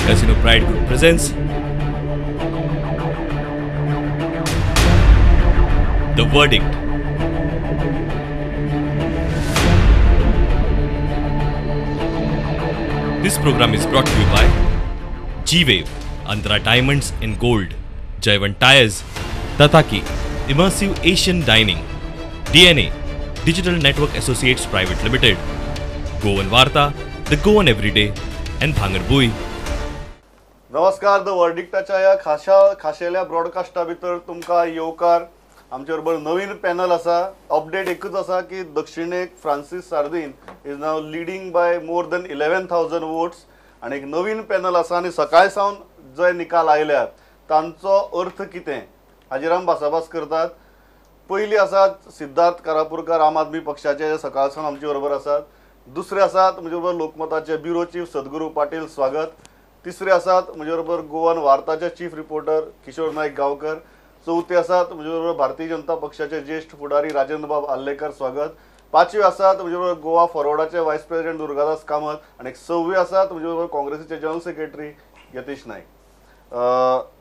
Casino Pride Group presents The Verdict. This program is brought to you by G-Wave, Andhra Diamonds and Gold, Jaivan Tires, Tataki, Immersive Asian Dining, DNA, Digital Network Associates Private Limited, Goan Varta, The Goan Everyday and Bhangarbui. नमस्कार, the वर्डिक्टाच्या ह्या खाशेल्या ब्रॉडकास्टा भितर तुमकां येवकार. आमचे बरोबर नवीन panel आसा. अपडेट एकूच आसा की दक्षिणेक Francis Sardinha is now leading by more than 11,000 votes आनी एक नवीन पॅनल आसा आनी सकाळ सावन जे निकाल आयल्यात तांचो अर्थ कितें हाजेर आमी भासाभास करतात. पयली आसात सिद्धार्थ कारापुरकार, आम आदमी पक्षाचे, सकाळ सावन आमचे बरोबर आसात. दुसरे आसात म्हजे बरोबर लोकमताचे ब्युरो चीफ सद्गुरू पाटील, स्वागत. तिसरे आसात म्हजे बरोबर गोवन वार्ताचे चीफ रिपोर्टर किशोर नायक गांवकर. चवथे आसात म्हजे बरोबर भारतीय जनता पक्षाचे ज्येष्ठ फुडारी राजेंद्रबाब आर्लेकर, स्वागत. पांचवे आसात म्हजे बरोबर गोवा फॉरवर्डाचे वायस प्रेसिडेंट दुर्गादास कामत आनी सव्वे आसात म्हजे बरोबर काँग्रेसीचे जनरल सेक्रेटरी यतीश नायक.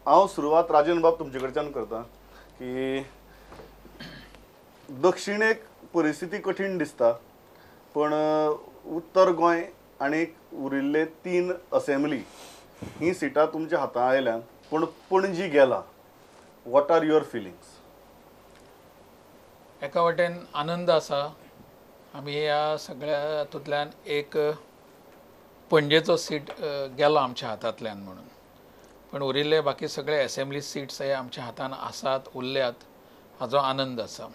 हांव सुरवात राजेंद्रबाब तुमचे कडच्यान करता की दक्षिणेक परिस्थिती कठीण दिसता, पण उत्तर गोंय आनी उरिल्ले 3 असेंब्ली ही सिटां तुमच्या हातांत आयल्यान, पूण पणजी गेला. What are your feelings? एका वाटेन आनंद आसा, आमी ह्या सगळ्या हातूंतल्यान एक पणजेचो सीट गेलो आमच्या हातांतल्यान म्हणून, पण उरिल्ले बाकी सगळे असेंब्ली सिट्स हे आमच्या हातान आसात, उरल्यात, हाजो आनंद आसा.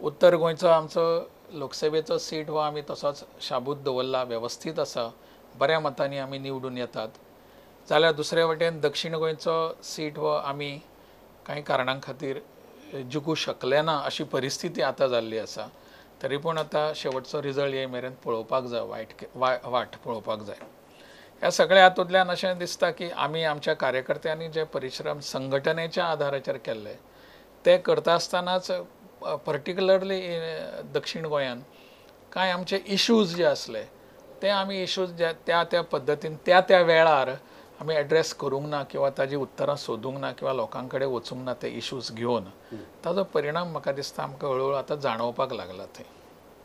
उत्तर गोंयचो आमचो लोकसभेचो सीट हो आमी तसोच शाबूत दवरला, वेवस्थीत आसा, बऱ्या मतांनी आमी निवडून येतात. जाल्यार दुसरे वटेन दक्षिण गोंयचो सीट हो आमी कांय कारणां खातीर जिखूं शकले ना अशी परिस्थिती आतां जाल्ली आसा. तरी पूण आतां शेवटचो रिजल्ट ये मेरेन पळोवपाक जाय, वाट पळोवपाक जाय. ह्या सगळ्या हातूंतल्यान अशें दिसता की आमी आमच्या कार्यकर्त्यांनी जे परिश्रम संघटनेच्या आधाराचेर केल्ले ते करता आसतनाच पर्टिक्युलरली दक्षिण गोंयान कांय आमचे इशूज जे आसले ते आमी इशूज जे त्या त्या पद्दतीन त्या त्या वेळार आमी एड्रेस करूंक ना किंवा ताजी उत्तरां सोदूंक ना किंवा लोकां कडेन वचूंक ना ते इशूज घेवन, ताजो परिणाम म्हाका दिसता आमकां हळूहळू आतां जाणवपाक लागला. थंय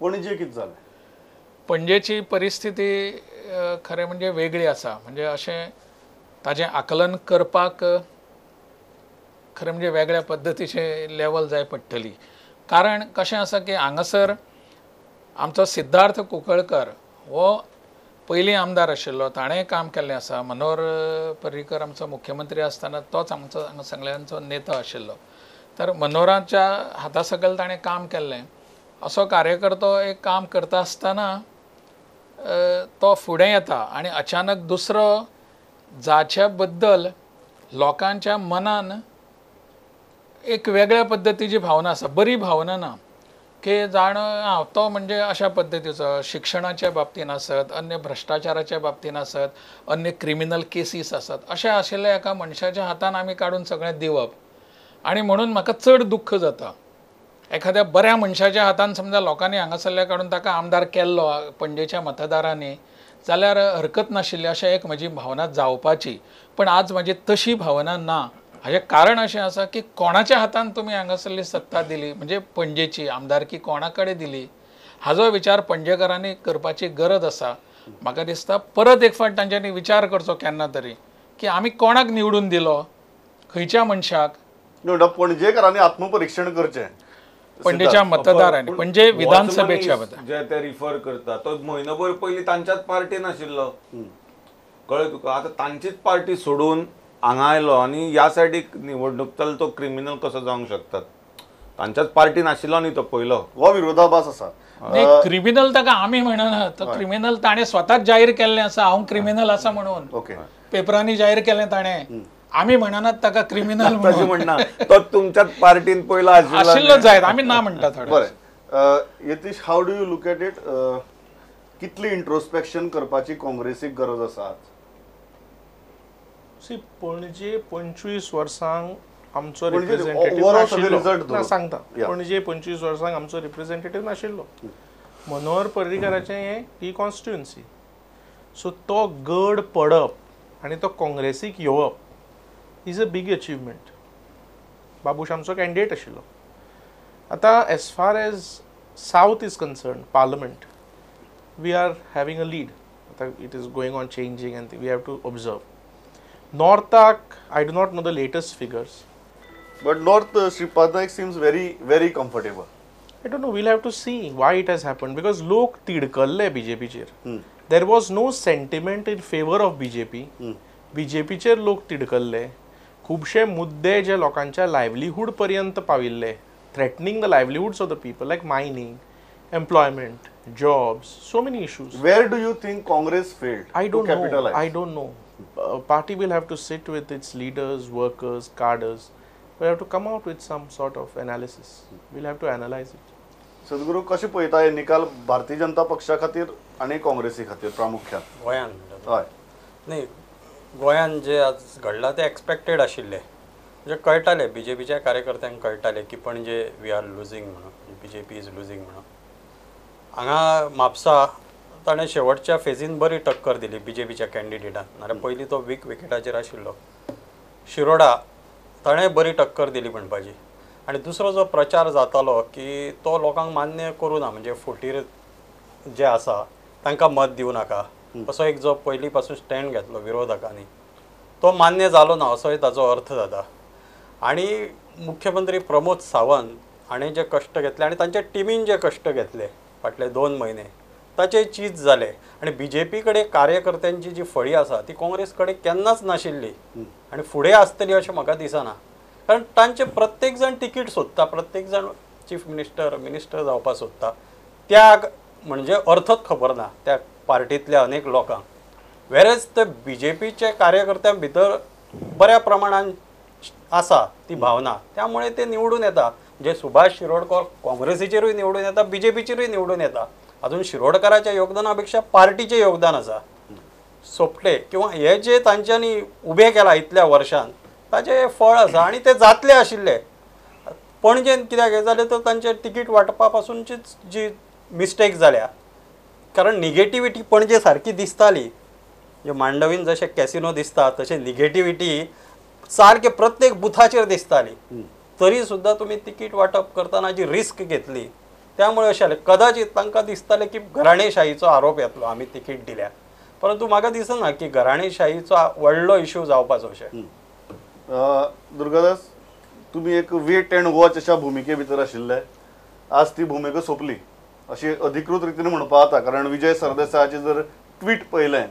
पणजे कितें जालें? पणजेची परिस्थिती खरें म्हणजे वेगळी आसा, म्हणजे अशें ताजें आकलन करपाक खरें म्हणजे वेगळ्या पद्दतीचें लेवल जाय पडटली. कारण कशें आसा की हांगासर आमचो सिद्धार्थ कुंकळकर हो पयलीं आमदार आशिल्लो, ताणें काम केल्लें आसा. मनोहर पर्रीकर आमचो मुख्यमंत्री आसतना तोच आमचो हांगा सगळ्यांचो नेता आशिल्लो, तर मनोहराच्या हाता सकयल ताणें काम केल्लें. असो कार्यकर्तो एक काम करता आसतना तो फुडें येता आनी अचानक दुसरो जाच्या बद्दल लोकांच्या मनान एक वेगळ्या पद्दतीची भावना आसा, बरी भावना ना की जाण तो म्हणजे अशा पद्दतीचो शिक्षणाच्या बाबतीन आसत, अन्य भ्रश्टाचाराच्या बाबतीन आसत, अन्य क्रिमिनल केसीस आसत, अशें आशिल्ल्या एका मनशाच्या हातान आमी काडून सगळें दिवप. आनी म्हणून म्हाका चड दुख्ख जाता, एखाद्या बऱ्या मनशाच्या हातान समजा लोकांनी हांगासरल्या काडून ताका आमदार केल्लो पणजेच्या मतदारांनी जाल्यार हरकत नाशिल्ली अशें एक म्हजी भावना जावपाची, पण आज म्हजी तशी भावना ना. हाजें कारण अशें आसा की कोणाच्या हातान तुमी हांगासरली सत्ता दिली, म्हणजे पणजेची आमदारकी कोणा कडेन दिली हाजो विचार पणजेकारांनी करपाची गरज आसा. म्हाका दिसता परत एक फावट तांच्यांनी विचार करचो केन्ना तरी की आमी कोणाक निवडून दिलो, खंयच्या मनशाक. पणजेकारांनी आत्मपरिक्षण करचें, पणजेच्या मतदारांनी, पणजे विधानसभेच्या बद्दल जे ते रिफर करता तो म्हयनोभर पयलीं तांच्याच पार्टीन आशिल्लो, कळ्ळें तुका? आतां तांचीच पार्टी सोडून हांगा आयलो आनी ह्या सायडीक निवडणूक जाल्यार तो क्रिमिनल कसो जावंक शकतात? तांच्याच पार्टीन आशिल्लो न्ही तो पयलो, हो विरोधाभास आसा. क्रिमिनल ताका आमी म्हणना, तो क्रिमिनल ताणें स्वताच जाहीर केल्लें आसा, हांव क्रिमिनल आसा म्हणून पेपरांनी जाहीर केलें ताणें. आमी म्हणनात ताका क्रिमिनल म्हणना, तो तुमच्याच पार्टीन पयलो आशिल्लो जायत, आमी ना म्हणटा. बरें Yatish, how do you look at it? कितली इंट्रोस्पेक्शन करपाची काँग्रेसीक गरज आसा? सी, पणजे 25 वर्सांक आमचो रिप्रेझेंटेटिव्ह नाशिल्लो. सांगता, पणजे 25 वर्सांक आमचो रिप्रेझेंटेटिव्ह नाशिल्लो. मनोहर पर्रीकराचें हें ही कॉन्स्टिट्युएन्सी, सो तो गड पडप आनी तो काँग्रेसीक येवप is a big achievement. Babush आमचो कॅन्डिडेट आशिल्लो. आतां as far as south is concern, parliament we are having a lead. आतां it is going on changing and we have to observe. नॉर्थाक I do not know the latest figures, but north Shripad Naik seems very very comfortable. I don't know, we'll have to see why it has happened, because लोक तिडकल्ले बीजेपीचेर. There was no sentiment in favour of BJP. बीजेपीचेर लोक तिडकल्ले. खुबशे मुद्दे जे लोकांच्या livelihood पर्यंत पाविल्ले, threatening the livelihoods of the people, like mining, employment, jobs, so many issues. Where do you think Congress failed? I don't know. I don't know. Party will have to sit with its leaders, workers, cadres. We have to come out with some sort of analysis. We'll have to analyze it. Sadhguru, कशें पळयता हे निकाल भारतीय जनता पक्षा खातीर आनी काँग्रेसी खातीर प्रामुख्यान गोंयान? हय, न्ही, गोंयान जे आज घडलां तें एक्सपेक्टेड आशिल्लें. म्हणजे कळटालें बीजेपीच्या कार्यकर्त्यांक कळटालें की पणजे we are losing म्हणून, बीजेपी is losing म्हणून. हांगा म्हापसा ताणें शेवटच्या फेजीन बरी टक्कर दिली बीजेपीच्या कॅन्डिडेटान, नाल्यार पयलीं तो वीक विकेटाचेर आशिल्लो. शिरोडा ताणें बरी टक्कर दिली म्हणपाची. आनी दुसरो जो प्रचार जातालो की तो लोकांक मान्य करूं ना, म्हणजे फुटीर जे आसा तांकां मत दिवं नाका असो एक जो पयलीं पासून स्टँड घेतलो विरोधकांनी, तो मान्य जालो ना असोय ताजो अर्थ जाता. आनी मुख्यमंत्री प्रमोद सावंत हाणें जे कश्ट घेतले आनी तांच्या टिमीन जे कश्ट घेतले फाटले 2 म्हयने, ताचे चीज जाले. आनी बीजेपी कडेन कार्यकर्त्यांची जी फळी आसा ती काँग्रेस कडेन केन्नाच नाशिल्ली आनी फुडें आसतली अशें म्हाका दिसना. कारण तांचे प्रत्येक जाण तिकीट सोदता, प्रत्येक जाण चीफ मिनिस्टर मिनिस्टर जावपाक सोदता. त्याग म्हणजे अर्थच खबर ना त्या पार्टींतल्या अनेक लोकांक. वेरेज ते बीजेपीच्या कार्यकर्त्यां भितर बऱ्या प्रमाणान आसा ती भावना, त्यामुळे ते निवडून येता. म्हणजे सुभाष शिरोडकर काँग्रेसीचेरूय निवडून येता, बीजेपीचेरूय निवडून येता. अजून शिरोडकराच्या योगदाना पेक्षा पार्टीचें योगदान आसा. सोपटे किंवा हे जे तांच्यांनी उबें केलां इतल्या वर्षान ताचें फळ आसा आनी ते जातले आशिल्ले. पणजेन कित्याक हें जालें तर तांचे तिकीट वांटपा पासूनचीच जी मिस्टेक जाल्या, कारण निगेटिविटी पणजे सारकी दिसताली. म्हणजे मांडवीन जशें कॅसिनो दिसता तशें निगेटिविटी सारके प्रत्येक बुथाचेर दिसताली. तरी सुद्दां तुमी तिकीट वांटप करतना जी रिस्क घेतली त्यामुळे अशें जालें. कदाचित तांकां दिसतालें की घराणेशाहीचो आरोप येतलो आमी तिकीट दिल्या, परंतु म्हाका दिसना की घराणेशाहीचो व्हडलो इशू जावपाचो अशें. दुर्गादास, तुमी एक वेट अँड वॉच अशा भुमिके भितर आशिल्ले, आज ती भुमिका सोंपली अशी अधिकृत रितीन म्हणपा जाता. कारण विजय सरदेसायाचे जर ट्वीट पळयलें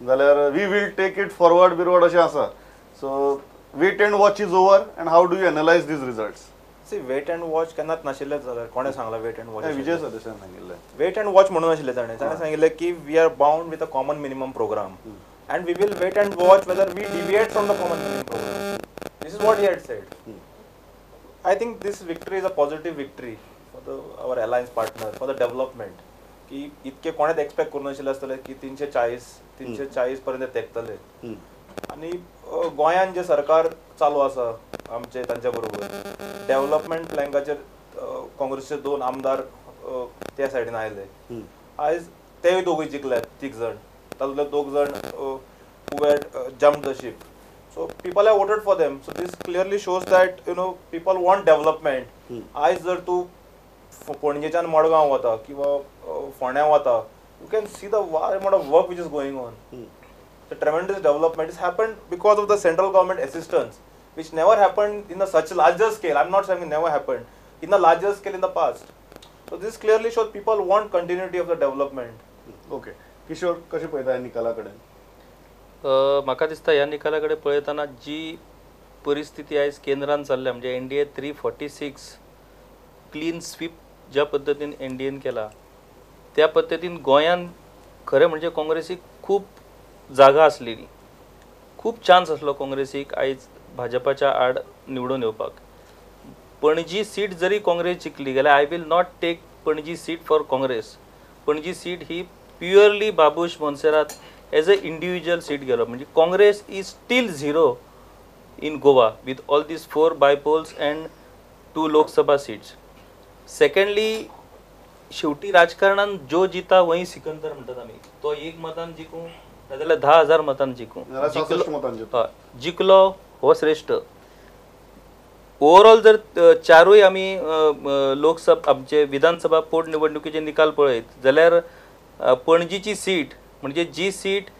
जाल्यार we will take it forward बिरवर्ड अशें आसा. So wait and watch is over and how do you analyse these results? See, wait and watch केन्नाच नाशिल्लें जाल्यार कोणें सांगलां वेट अँड वॉच? विजय सरदेसायान सांगिल्लें वेट अँड वॉच म्हणून आशिल्लें. ताणें ताणें सांगिल्लें की we are bound with a common minimum programme and we will wait and watch whether we deviate from the common minimum programme. This is what he had said. I think this victory is a positive victory for the our alliance partner, for the development. की इतके कोणेच expect करूं नाशिल्लें आसतलें की 340 पर्यंत तेंकतले. आनी गोंयान जे सरकार चालू आसा आमचे तांच्या बरोबर डेव्हलपमेंट प्लँकाचेर काँग्रेसचे 2 आमदार त्या सायडीन आयले. आयज तेय दोगूय जिखल्यात, 3 जाण, तातूंतले 2 जाण who had jumped the ship. So people have voted for them. So this clearly shows that you know people want development. आयज जर तूं पणजेच्यान मडगांव वता किंवा फोंड्यां वता, you can see the amount of work which is going on. The tremendous development has happened because of the central government assistance, which never happened in a such larger scale. I'm not saying it never happened in a larger scale in the past. So this clearly shows people want continuity of the development. Okay, Kishore, कशें पळयता ह्या निकाला कडेन? म्हाका दिसता ह्या निकाला कडेन पळयतना जी परिस्थिती आयज केंद्रान चल्ल्या, म्हणजे NDA 346 clean sweep ज्या पद्दतीन एनडीएन केला त्या पद्दतीन गोंयान खरें म्हणजे काँग्रेसीक खूब जागा आसलेली, खूब चान्स आसलो काँग्रेसीक आयज भाजपाच्या आड निवडून येवपाक. पणजी सीट जरी काँग्रेस जिखली जाल्यार I will not take Panaji seat for Congress. Panaji seat he purely Babush Monserrate as a individual seat गेलो. म्हणजे Congress is still zero in Goa with all these 4 bypolls and 2 Lok Sabha seats. Secondly, शेवटी राजकारणान जो जिता वही सिकंदर म्हणटात आमी, तो एक मतान जिखूं नाजाल्यार 10,000 मतान जिखूं. जिकलो जिखलो हो श्रेश्ठ. ओवरऑल जर चारूय आमी लोकसभा आमचे विधानसभा पोटनिवडणुकीचे निकाल पळयत जाल्यार पणजीची सीट म्हणजे जी सीट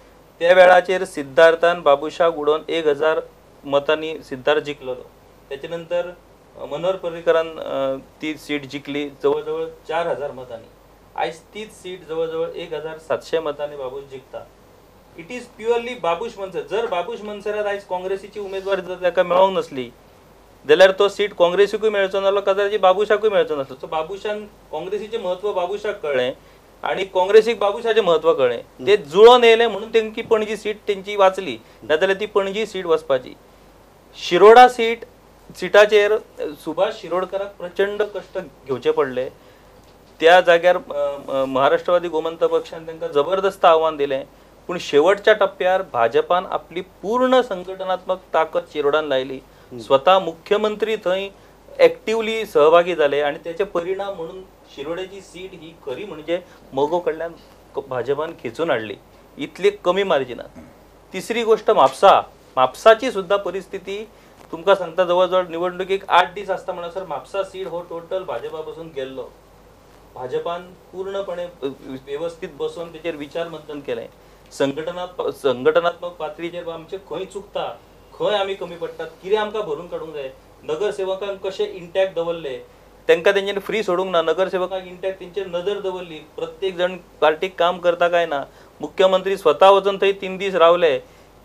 त्या वेळाचेर सिद्धार्थान बाबुशाक उडोवन 1,000 मतांनी सिद्धार्थ जिखलेलो. त्याच्या नंतर मनोहर पर्रीकरान ती सीट जिखली जवळ जवळ 4,000 मतांनी. आयज तीच सीट जवळ जवळ 1,700 मतांनी Babush जिखता. It is purely Babush Monserrate. जर बाबूश मनसरात आयज काँग्रेसीची उमेदवारी जर ताका मेळोंक नासली जाल्यार तो सीट काँग्रेसीकूय मेळचो नासलो, कदाचित बाबूशाकूय मेळचो नासलो. सो बाबूशान काँग्रेसीचें म्हत्व बाबूशाक कळ्ळें आनी काँग्रेसीक बाबूशाचें म्हत्व कळ्ळें, ते जुळोवन येयले म्हणून तेंकी पणजी सीट तेंची वाचली, नाजाल्यार ती पणजी सीट वचपाची. शिरोडा सिटाचेर सुभाष शिरोडकराक प्रचंड कश्ट घेवचे पडले. त्या जाग्यार महाराष्ट्रवादी गोमंत पक्षान तांकां जबरदस्त आव्हान दिलें, पूण शेवटच्या टप्प्यार भाजपान आपली पूर्ण संघटनात्मक ताकद शिरोडान लायली. स्वतः मुख्यमंत्री थंय एक्टिवली सहभागी जाले आनी त्याचे परिणाम म्हणून शिरोड्याची सीट ही खरी म्हणजे मगो कडल्यान भाजपान खेचून हाडली इतले कमी मार्जिनान. तिसरी गोष्ट म्हापसा. म्हापसाची सुद्धा परिस्थिती तुमकां सांगता, जवळ जवळ निवडणुकीक 8 दीस आसता म्हणसर म्हापसा सीट हो टोटल भाजपा पासून गेल्लो. भाजपान पूर्णपणे व्यवस्थीत बसून तेचेर विचार मंथन केलें. संघटनात्मक पातळीचेर आमचें खंय चुकता, खंय आमी कमी पडटात, कितें आमकां भरून काडूंक जाय, नगरसेवकांक कशें इंटॅक्ट दवरले, तांकां तेंच्यांनी फ्री सोडूंक ना, नगरसेवकांक इंटॅक्ट तेंचेर नदर दवरली, प्रत्येक जण पार्टीक काम करता काय ना, मुख्यमंत्री स्वता वचून थंय 3 दीस रावले.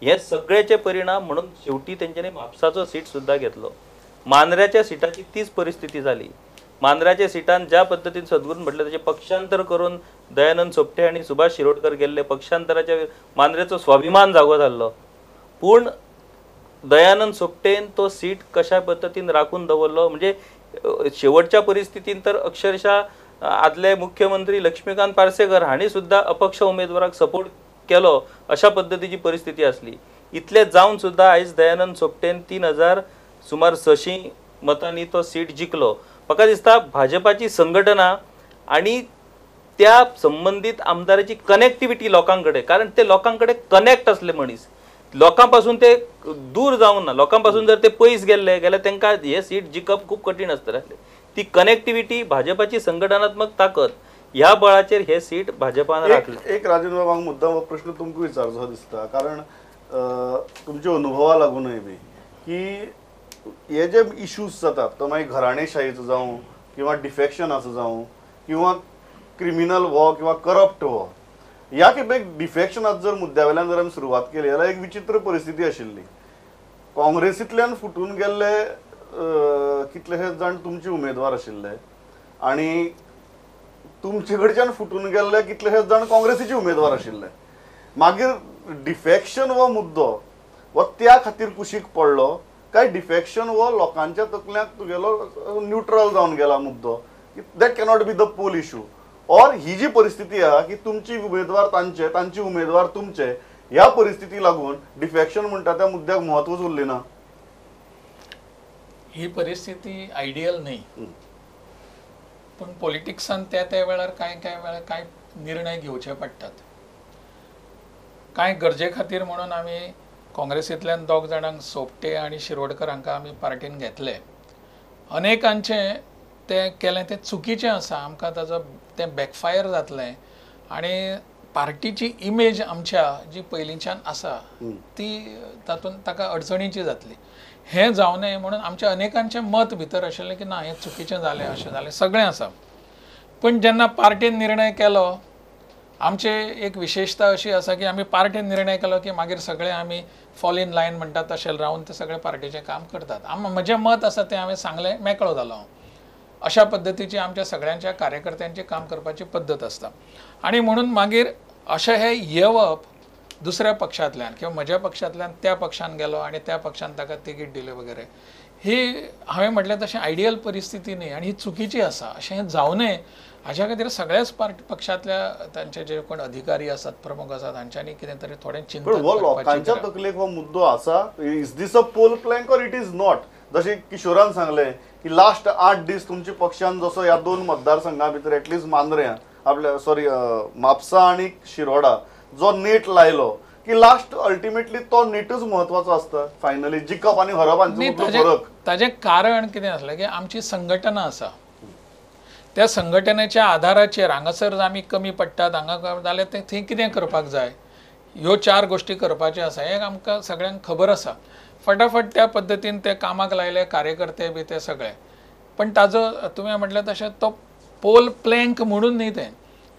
हे सगळ्याचे परिणाम म्हणून शेवटी तेंच्यांनी म्हापसाचो सीट सुद्दां घेतलो. मांद्र्याच्या सिटाची तीच परिस्थिती जाली. मांद्र्याच्या सिटान ज्या पद्दतीन सद्गुरून म्हटलें ताचें पक्षांतर करून दयानंद सोपटे आनी सुभाष शिरोडकर गेल्ले, पक्षांतराच्या मांद्र्याचो स्वाभिमान जागो जाल्लो. पूण दयानंद सोपटेन तो सीट कशा पद्दतीन राखून दवरलो म्हणजे शेवटच्या परिस्थितीन तर अक्षरशः आदले मुख्यमंत्री लक्ष्मीकांत पार्सेकर हांणी सुद्दां अपक्ष उमेदवाराक सपोर्ट केलो अशा पद्दतीची परिस्थिती आसली. इतले जावन सुद्दां आयज दयानंद सोपटेन 3,000 सुमार 600 मतांनी तो सीट जिखलो. म्हाका दिसता भाजपाची संघटना आनी त्या संबंदीत आमदाराची कनेक्टिविटी लोकां कडेन, कारण ते लोकां कडेन कनेक्ट आसले मनीस, लोकां पासून ते दूर जावंक ना, लोकां पासून जर ते पयस गेल्ले जाल्यार तांकां हे सीट जिखप खूब कठीण आसतलें. ती कनेक्टिविटी भाजपाची संघटनात्मक ताकद ह्या बळाचेर हे सीट भाजपान राखले. एक राजेंद्र बाबांक मुद्दाम हो प्रश्न तुमकां विचारचो दिसता, कारण तुमच्या अनुभवा लागूनय बी की हे जे इश्यूज जातात तो मागीर घराणेशाहीचो जावं किंवा डिफेक्शनाचो जावं किंवा क्रिमिनल हो किंवा करप्ट हो, ह्या खेपेक डिफेक्शनाचो जर मुद्द्या वयल्यान जर आमी सुरवात केली जाल्यार एक विचित्र परिस्थिती आशिल्ली. काँग्रेसींतल्यान फुटून गेल्ले कितलेशेच जाण तुमचे उमेदवार आशिल्ले आनी तुमचे कडच्यान फुटून गेल्ले कितलेशेच जाण काँग्रेसीचे उमेदवार आशिल्ले. मागीर डिफेक्शन हो मुद्दो हो त्या खातीर कुशीक पडलो काय डिफेक्शन हो लोकांच्या तकल्यांक तुगेलो न्यूट्रल जावन गेला मुद्दो, that cannot be the pole issue, or ही जी परिस्थिती आहा की तुमची उमेदवार तांचे, तांची उमेदवार तुमचे, ह्या परिस्थिती लागून डिफेक्शन म्हणटा त्या मुद्द्याक म्हत्वच उरलें ना. ही परिस्थिती आयडियल न्हय, पूण पॉलिटिक्सान त्या त्या वेळार कांय कांय वेळार कांय निर्णय घेवचे पडटात. कांय गरजे खातीर म्हणून आमी काँग्रेसींतल्यान 2 जाणांक सोपटे आनी शिरोडकर हांकां आमी पार्टीन घेतले. अनेकांचें तें केलें तें चुकीचें आसा, आमकां ताजो तें बॅकफायर जातलें आनी पार्टीची इमेज आमच्या जी पयलींच्यान आसा ती तातूंत ताका अडचणीची जातली. हें जावं नये म्हणून आमच्या अनेकांचें मत भितर आशिल्लें की ना हें चुकीचें जालें, अशें जालें, सगळें आसा. पूण जेन्ना पार्टीन निर्णय केलो, आमचे एक विशेषता अशी आसा की आमी पार्टीन निर्णय केलो की मागीर सगळे आमी फॉल इन लायन म्हणटात तशें रावन ते सगळे पार्टीचें काम करतात. म्हजें मत आसा तें हांवें सांगलें, मेकळो जालो हांव. अशा पद्दतीची आमच्या सगळ्यांच्या कार्यकर्त्यांची काम करपाची पद्दत आसता. आनी म्हणून मागीर अशें हें येवप दुसऱ्या पक्षांतल्यान किंवा म्हज्या पक्षांतल्यान त्या पक्षान गेलो आनी त्या पक्षान ताका तिकीट दिलें वगैरे, ही हांवें म्हटलें तशें आयडियल परिस्थिती न्ही आनी ही चुकीची आसा. अशें हें जावं नये हाज्या खातीर सगळ्याच पक्षांतल्या तांचे जे कोण अधिकारी आसात, प्रमुख आसात, हांच्यांनी कितें तरी थोडें चिंतन हो लोकांच्या तकलेक हो मुद्दो आसा, is this a poll plank or it is not? जशें किशोरान सांगलें की लास्ट 8 दीस तुमच्या पक्षान जसो ह्या 2 मतदारसंघां भितर एटलिस्ट मांद्र्यां आपल्या सॉरी म्हापसा आनी शिरोडा जो नेट लायलो की लास्ट अल्टिमेटली तो नेटच महत्वाचो आसता फायनली जिखप आनी हरप हांचो फरक. ताजें कारण कितें आसलें की आमची संघटना आसा, त्या संघटनेच्या आधाराचेर हांगासर आमी कमी पडटात हांगा जाल्यार तें थंय कितें करपाक जाय, ह्यो चार गोश्टी करपाच्यो आसा हें आमकां सगळ्यांक खबर आसा. फटाफट त्या पद्दतीन ते कामाक लायले कार्यकर्ते बी ते सगळे. पण ताजो तुवें म्हटलें तशें तो पोल प्लँक म्हणून न्ही तें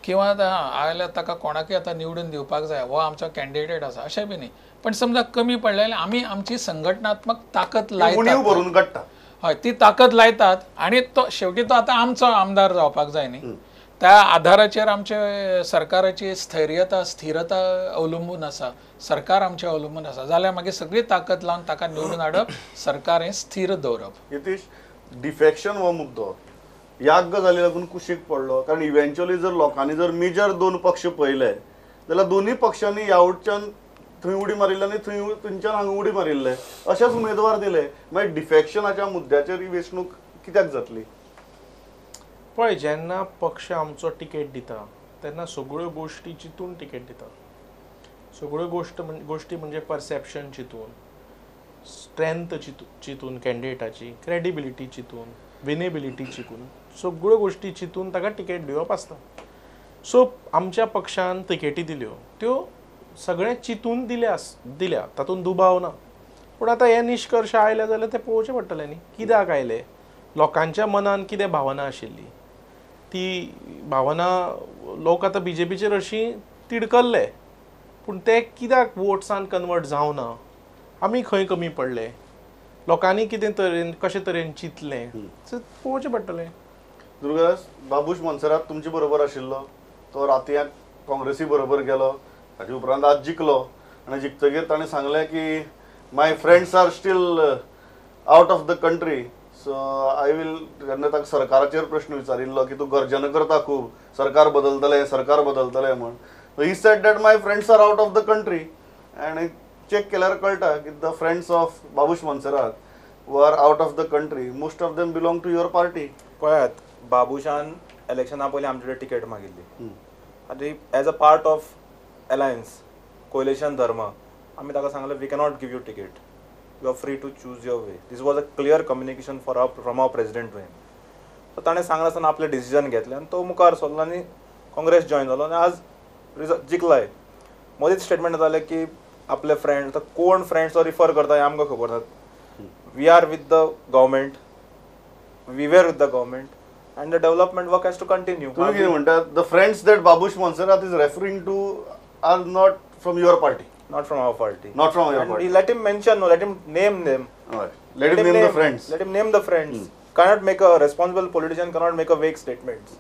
किंवा आयल्यार ताका कोणाकय आतां निवडून दिवपाक जाय हो आमचो कॅन्डिडेट आसा अशें बी न्ही, पण समजा कमी पडले जाल्यार आमी आमची संघटनात्मक ताकद लायतात, भरून काडटा. हय, ती ताकद लायतात आनी तो शेवटी तो आतां आमचो आमदार जावपाक जाय न्ही, त्या आधाराचेर आमचे सरकाराची स्थैर्यता स्थिरता अवलंबून आसा, सरकार आमचें अवलंबून आसा, जाल्यार मागीर सगळी ताकद लावन ताका निवडून हाडप, सरकार हें स्थीर दवरप. यतीश, डिफेक्शन हो मुद्दो याग्ग जाली लागून कुशीक पडलो, कारण इव्हेंच्युअली जर लोकांनी जर मेजर दोन पक्ष पळयले जाल्यार दोनूय पक्षांनी ह्या वटच्यान थंय उडी मारिल्ले आनी थंय थंयच्यान हांगा उडी मारिल्ले अशेच उमेदवार दिले. मागीर डिफेक्शनाच्या मुद्द्याचेर ही वेंचणूक कित्याक जातली? पळय, जेन्ना पक्ष आमचो तिकेट दिता तेन्ना सगळ्यो गोश्टी चिंतून तिकेट दिता. सगळ्यो गोश्टी म्हणजे परसेप्शन चिंतून, स्ट्रेंथ चिंतून, कॅन्डिडेटाची क्रेडिबिलिटी चिंतून, विनेबिलिटी चिंतून, सगळ्यो गोश्टी चिंतून ताका तिकेट दिवप आसता. सो आमच्या पक्षान तिकेटी दिल्यो त्यो सगळें चिंतून दिल्या, तातूंत दुबाव ना. पूण आतां हे निश्कर्श आयले जाल्यार ते पळोवचें पडटलें न्ही, कित्याक आयले, लोकांच्या मनान कितें भावना आशिल्ली, ती भावना लोक आतां बीजेपीचेर अशी तिडकल्ले, पूण ते कित्याक वोट्सान कन्वर्ट जावना, आमी खंय कमी पडले, लोकांनी कितें तरेन कशे तरेन चिंतलें पळोवचें पडटलें. दुर्गादास, बाबूश मोन्सेरात तुमचे बरोबर आशिल्लो, तो रातयांक काँग्रेसी बरोबर गेलो, ताजे उपरांत आज जिखलो आनी जिखतगीर ताणें सांगलें की my friends are still out of the country, so I will. जेन्ना ताका सरकाराचेर प्रश्न विचारिल्लो की तूं गर्जना करता खूब, सरकार बदलतलें सरकार बदलतलें म्हण, he said that my friends are out of the country. आनी चॅक केल्यार कळटा की the friends of Babush Monserrate were out of the country, most of them belong to your party. पळयात, बाबूशान इलेक्शना पयलीं आमचे कडेन तिकेट मागिल्ली आनी as a part of alliance coalition धर्म आमी ताका सांगलें we cannot give you ticket, you are free to choose your way. This was a clear communication for our from our president to him. So ताणें सांगलें आसतना आपलें decision घेतलें आनी तो मुखार सरलो आनी काँग्रेस जॉयन जालो आनी आज जिखलाय. मदींच स्टेटमेंट जालें की आपले फ्रेंड, कोण फ्रेंड्स रिफर करता हें आमकां खबर ना. We are with the government, we were with the government and the development work has to continue. तुमी कितें म्हणटा, the friends that Babush Monserrate is referring to are not from your party? Not from our party. Not from your party. Let him mention, no, let him name them. Right. Let him name the friends. Let him name the friends. Cannot make a responsible politician cannot make a vague statements.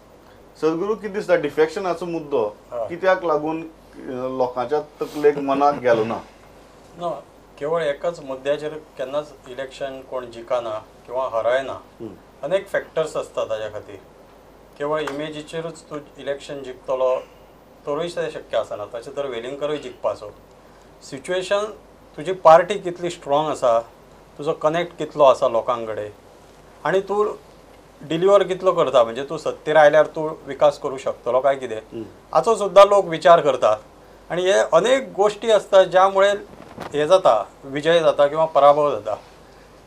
Sadhguru, कितें दिसता डिफेक्शनाचो मुद्दो कित्याक लागून लोकांच्या तकलेक मनाक गेलो ना? ना, केवळ एकाच मुद्द्याचेर केन्नाच इलेक्शन कोण जिखना किंवा हरायना, अनेक फॅक्टर्स आसता ताज्या खातीर. केवळ इमेजीचेरूच तूं इलेक्शन जिखतलो तरूय तें शक्य आसना, तशें तर वेलिंगकरूय जिखपाचो. सिच्युएशन, तुजी पार्टी कितली स्ट्रॉंग आसा, तुजो कनेक्ट कितलो आसा लोकां कडेन आनी तूं डिलिव्हर कितलो करता, म्हणजे तूं सत्तेर आयल्यार तूं विकास करूं शकतलो काय कितें हाचो सुद्दां लोक विचार करतात. आनी हे अनेक गोश्टी आसता ज्यामुळे हे जाता, विजय जाता किंवा पराभव जाता.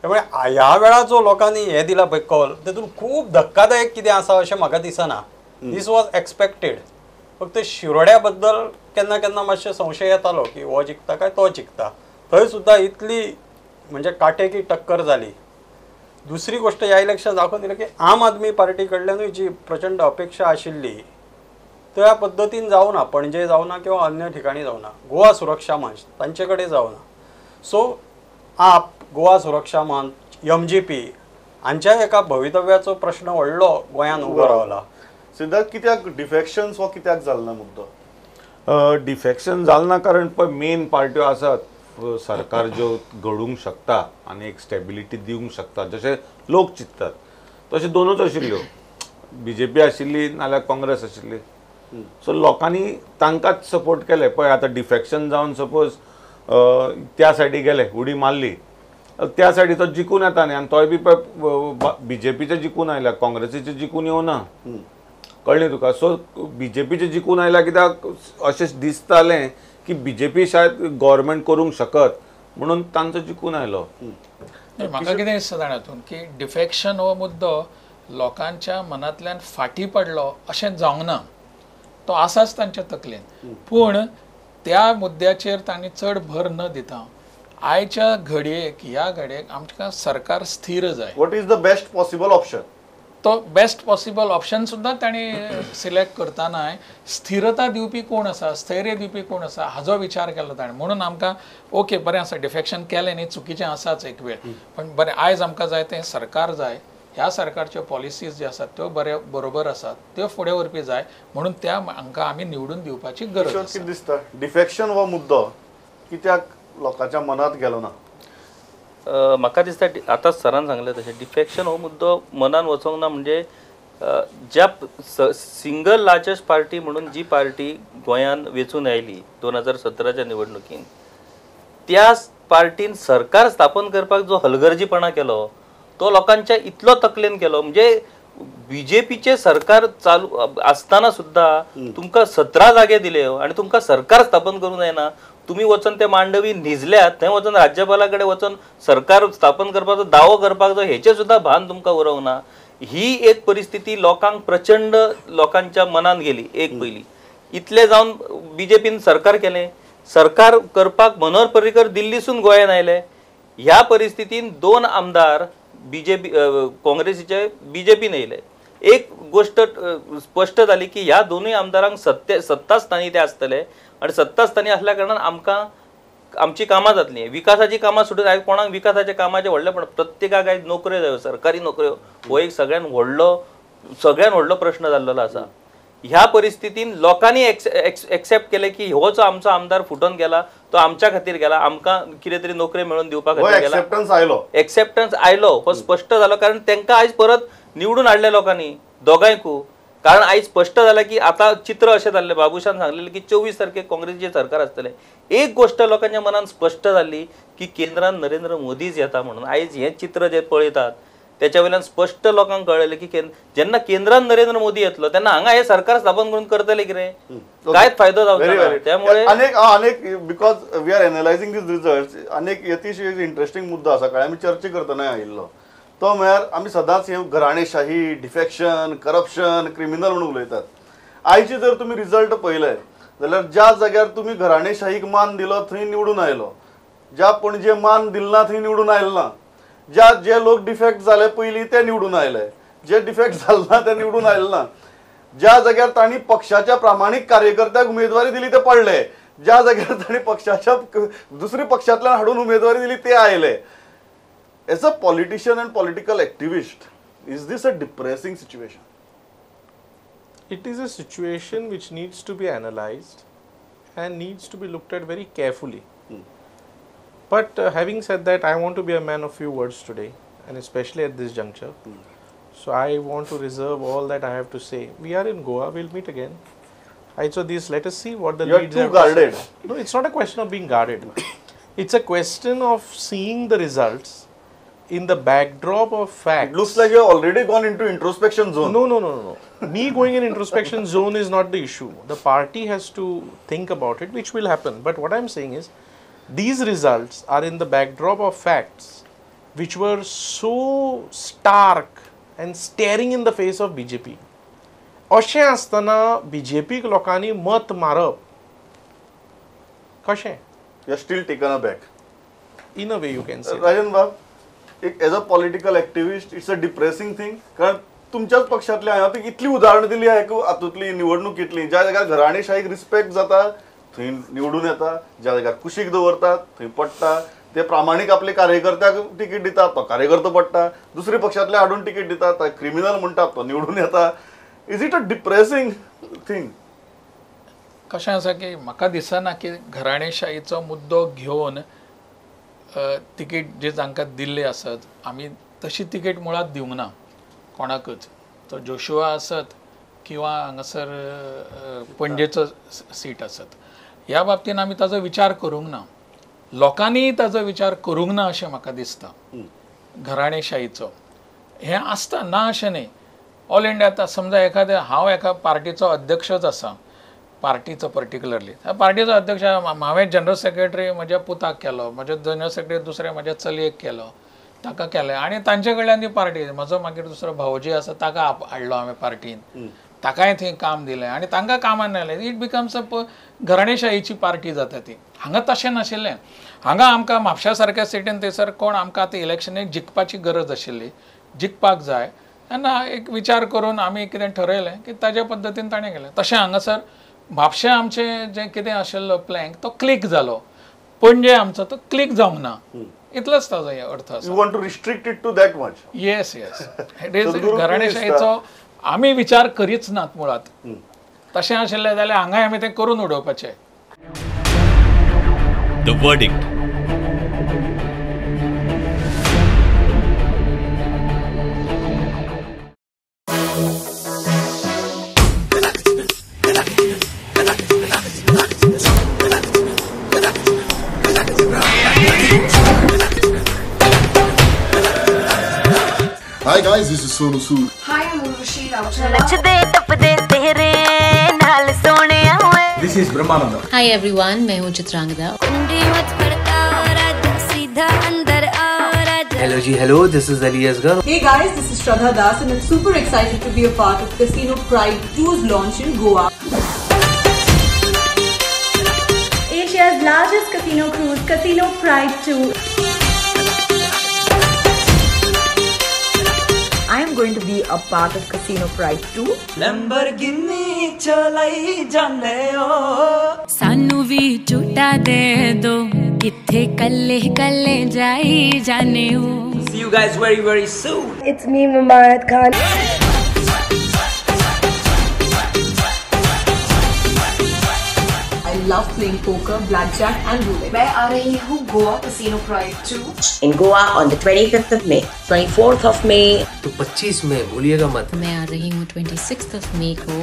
त्यामुळे ह्या वेळार जो लोकांनी हे दिला पळय कॉल, तेतून खूब धक्कादायक कितें आसा अशें म्हाका दिसना. This was expected. फक्त शिरोड्या बद्दल केन्ना केन्ना मातशें संशय येतालो की हो जिखता काय तो जिखता, थंय सुद्दां इतली म्हणजे काटेकी टक्कर जाली. दुसरी गोष्ट ह्या इलेक्शन दाखोवन दिलें की आम आदमी पार्टी कडल्यानूय जी प्रचंड अपेक्षा आशिल्ली त्या पद्दतीन जावना, पणजे जावना किंवा अन्य ठिकाणी जावना, गोवा सुरक्षा मंच तांचे कडेन जावना. सो आप, गोवा सुरक्षा मंच, MGP हांच्या एका भवितव्याचो प्रश्न व्हडलो गोंयांत उबो रावला. सिद्धार्थ, कित्याक डिफेक्शन्स हो कित्याक जालो ना मुद्दो? डिफेक्शन जालें ना कारण पळय मेन पार्ट्यो आसात सरकार ज्यो घडूंक शकता आनी एक स्टेबिलिटी दिवंक शकता जशें लोक चिंततात तशें दोनूच आशिल्ल्यो, बीजेपी आशिल्ली नाल्यार काँग्रेस आशिल्ली. सो लोकांनी तांकांच सपोर्ट केले. पळय आतां डिफेक्शन जावन सपोज त्या सायडी गेले, उडी मारली, त्या सायडी तो जिखून येता न्ही, आनी तोय बी पळय बीजेपीचे जिखून आयल्या, काँग्रेसीचे जिखून येवना, कळ्ळें तुका? सो बीजेपीचे जिखून आयल्या कित्याक अशें दिसतालें की बीजेपी शायद गव्हर्मेंट करूंक शकत म्हणून तांचो जिखून आयलो. म्हाका कितें दिसता जाणा हातूंत की डिफेक्शन हो मुद्दो लोकांच्या मनांतल्यान फाटीं पडलो अशें जावंक ना, तो आसाच तांच्या तकलेन, पूण त्या मुद्द्याचेर तांणी चड भर न दिता आयच्या घडयेक ह्या घडयेक आमकां सरकार स्थीर जाय. What is the best possible option? तो बेस्ट पॉसिबल ऑप्शन सुद्दां तांणी सिलेक्ट करतना स्थिरता दिवपी कोण आसा, स्थैर्य दिवपी कोण आसा हाजो विचार केलो ताणें. म्हणून आमकां ओके बरें आसा डिफेक्शन केलें न्ही, चुकीचें आसाच एक वेळ, पण बरें आयज आमकां जाय तें सरकार जाय, ह्या सरकारच्यो पॉलिसीज ज्यो आसात त्यो बरे बरोबर आसात, त्यो फुडें व्हरपी जाय, म्हणून त्या हांकां आमी निवडून दिवपाची गरज आसा. कितें दिसता डिफेक्शन हो मुद्दो कित्याक लोकांच्या मनांत गेलो ना? म्हाका दिसता आतां सरान सांगलें तशें डिफेक्शन हो मुद्दो मनान वचोंक ना, म्हणजे ज्या सिंगल लार्जस्ट पार्टी म्हणून जी पार्टी गोंयान वेंचून आयली 2017च्या निवडणुकीन, त्या पार्टीन सरकार स्थापन करपाक जो हलगर्जीपणा केलो तो लोकांच्या इतलो तकलेन केलो. म्हणजे बीजेपीचे सरकार चालू आसतना सुद्दां तुमकां 17 जागे दिले आनी तुमकां सरकार स्थापन करूंक जायना, तुमी वचून ते मांडवी न्हिजल्यात, थंय वचून राज्यपाला कडेन वचून सरकार स्थापन करपाचो दावो करपाक जाय हेचें सुद्दां भान तुमकां उरोंक ना. ही एक परिस्थिती लोकांक प्रचंड लोकांच्या मनान गेली. एक पयली इतलें जावन बीजेपीन सरकार केलें, सरकार करपाक मनोहर पर्रीकर दिल्लीसून गोंयान आयले. ह्या परिस्थितीन 2 आमदार बीजेपी काँग्रेसीचे बीजेपीन येयले. एक गोष्ट स्पष्ट जाली की ह्या दोनूय आमदारांक सत्तास्थानी ते आसतले आनी सत्तास्थानी आसल्या कारणान आमकां आमची कामां जातली, विकासाची कामां सोडून आयज कोणाक विकासाच्या कामाचें व्हडलें पण प्रत्येकाक आयज नोकऱ्यो जायो, सरकारी नोकऱ्यो हो एक सगळ्यान व्हडलो प्रश्न जाल्लो आसा. ह्या परिस्थितीन लोकांनी एक्सेप्ट केलें की हो जो आमचो आमदार फुटोन गेला तो आमच्या खातीर गेला, आमकां कितें तरी नोकरी मेळोवन दिवपा खातीर गेला, एक्सेप्टन्स आयलो हो स्पश्ट जालो. कारण तांकां आयज परत निवडून हाडले लोकांनी दोगांयकू. कारण आयज स्पश्ट जालें की आतां चित्र अशें जाल्लें, बाबूशान सांगलेलें की 24 तारखेक काँग्रेसीचें सरकार आसतलें. एक गोश्ट लोकांच्या मनान स्पश्ट जाल्ली की केंद्रान नरेंद्र मोदीच येता म्हणून. आयज हें चित्र जें पळयतात त्याच्या वयल्यान स्पश्ट लोकांक कळ्ळें की जेन्ना केंद्रान नरेंद्र मोदी येतलो तेन्ना हांगा हे सरकार स्थापन करून करतले कितें, कांयच फायदो जावचो ना. त्यामुळे अनेक because we are analysing these result, अनेक यतीश इंट्रस्टिंग मुद्दो आसा काल आमी चर्चा करतना आयिल्लो तो म्हळ्यार आमी सदांच हे घराणेशाही, डिफेक्शन, करप्शन, क्रिमिनल म्हणून उलयतात. आयचे जर तुमी रिजल्ट पळयले जाल्यार ज्या जाग्यार तुमी घराणेशाहीक मान दिलो थंय निवडून आयलो, ज्या पणजे मान दिल ना थंय निवडून आयलो ना, ज्या जे लोक डिफेक्ट जाले पयलीं ते निवडून आयले, जे डिफेक्ट जाले ना ते निवडून आयले ना, ज्या जाग्यार तांणी पक्षाच्या प्रामाणीक कार्यकर्त्याक उमेदवारी दिली ते पडले, ज्या जाग्यार तांणी पक्षाच्या दुसरी पक्षांतल्यान हाडून उमेदवारी दिली ते आयले. As a politician and political activist, is this a depressing situation? It is a situation which needs to be analyzed and needs to be looked at very carefully. But having said that, I want to be a man of few words today, and especially at this juncture. So I want to reserve all that I have to say. We are in Goa, we'll meet again. So this, let us see what the leads are too guarded. No, it's not a question of being guarded. It's a question of seeing the results in the backdrop of facts. It looks like you have already gone into introspection zone. No, no, no, no, no. Me going in introspection zone is not the issue. The party has to think about it, which will happen. But what I'm saying is, these results are in the backdrop of facts which were so stark and staring in the face of BJP. अशें आसतना बीजेपीक लोकांनी मत मारप कशें? You are still taken aback. In a way you can say. Rajan बाब, एक as a political activist it's a depressing thing. कारण तुमच्याच पक्षांतल्या हांवें इतली उदाहरणां दिली हातूंतली निवडणुकींतली, ज्या जाग्यार घराणेशाहीक रिस्पेक्ट जाता थंय निवडून येता, ज्या जाग्यार कुशीक दवरतात थंय पडटा, ते प्रामाणीक आपले कार्यकर्त्याक तिकीट दितात तो कार्यकर्तो पडटा, दुसरे पक्षांतले हाडून तिकीट दितात क्रिमिनल म्हणटात तो निवडून येता. Is it a depressing thing? कशें आसा की म्हाका दिसना की घराणेशाहीचो मुद्दो घेवन तिकीट जे तांकां दिल्ले आसत आमी तशी तिकीट मुळांत दिवंक ना कोणाकच, तो जोशुआ आसत किंवा हांगासर पणजेचो सीट आसत, ह्या बाबतीन आमी ताजो विचार करूंक ना, लोकांनीय ताजो विचार करूंक ना अशें म्हाका दिसता. घराणेशाहीचो हें आसता ना अशें न्ही. ऑल इंडिया आतां समजा एखाद्या हांव एका पार्टीचो अध्यक्षच आसा, पार्टीचो पर्टिक्युलरली. पार्टीचो अध्यक्ष हांवें जनरल सेक्रेटरी म्हज्या पुताक केलो, म्हज्या जनरल सेक्रेटरी दुसऱ्या म्हज्या चलयेक केलो, ताका केलें आनी तांचे कडल्यान ती पार्टी. म्हजो मागीर दुसरो भावोजी आसा ताका हाडलो हांवें पार्टीन, ताकाय थंय काम दिलें आनी तांकां कामान आयलें. It becomes अ घराणेशाहीची पार्टी जाता ती. हांगा तशें नाशिल्लें. हांगा आमकां म्हापशा सारक्या सिटीन थंयसर कोण आमकां आतां इलेक्शनेक जिखपाची गरज आशिल्ली, जिखपाक जाय तेन्ना एक विचार करून आमी कितें ठरयलें की ताज्या पद्दतीन ताणें केलें. तशें हांगासर म्हापशें आमचें जें कितें आशिल्लो प्लँक तो क्लिक जालो, पणजे आमचो तो क्लिक जावंक ना, इतलोच ताजो अर्थ आसा. You want to restrict it to that much? Yes yes. घराणेशाहीचो आमी विचार करीच नात मुळात. तशें आशिल्लें जाल्यार हांगाय आमी तें करून उडोवपाचें. The verdict. Hi guys, this is Sonu Sood. Hi, I'm Urvashi Rautela. This is Brahmananda. Hi everyone, मैं हूँ Chitrangada. Hello ji, hello, this is Ali Asgar. Hey guys, this is Shraddha Das and I'm super excited to be a part of Casino Pride 2's launch in Goa. Asia's largest casino cruise, Casino Pride 2. I am going to be a part of Casino Pride 2. Lamborghini chalai jaane o. Sanu vi chuta de do, kithe kalle kalle jai jaane o. See you guys very very soon. It's me, Mumarat Khan. I love playing poker, blackjack and roulette. मैं आ रही हूँ Goa Casino Pride 2. In Goa on the 25th of May, 24th of May. तो 25 में भूलिएगा मत. मैं आ रही हूँ 26th of May co.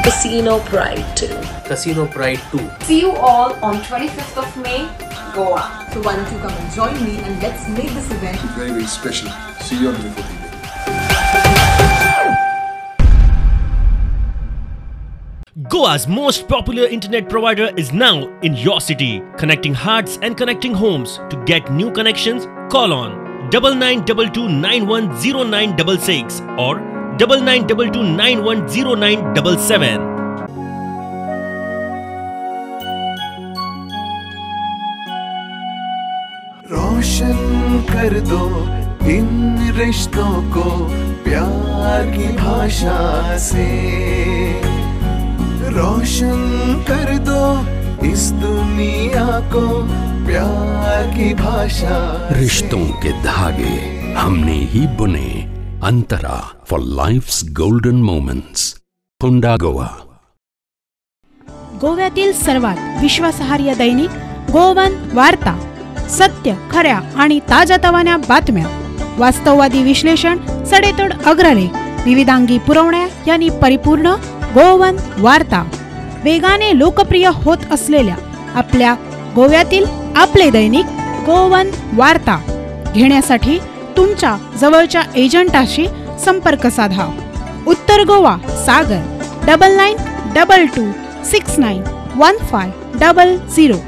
Casino Pride 2. Casino Pride 2. See you all on 25th of May, Goa. So why don't you come and join me and let's make this event very very special. See you on the 24th. Goa's most popular internet provider is now in your city, connecting hearts and connecting homes. To get new connections, call on 9922 910966 or 9922 910977. रोशन कर दो in रिश्तों को प्यार की भाषा से, रोशन कर दो इस दुनिया को प्यार की भाषा। रिश्तों K धागे हमने ही बुने। Antara for life's golden moments, Ponda Goa. गोव्यातील सर्वात विश्वासार्ह दैनिक गोवन वार्ता, सत्य, खऱ्या आणि ताज्यातवान्या बातम्या, वास्तववादी विश्लेषण, सडेतोड अग्रलेख, विविधांगी पुरवण्या यांनी परिपूर्ण गोवन वार्ता. वेगाने लोकप्रिय होत असलेल्या आपल्या गोव्यातील आपले दैनिक गोवन वार्ता घेण्यासाठी तुमच्या जवळच्या एजंटाशी संपर्क साधा. उत्तर गोवा सागर 9922 691500,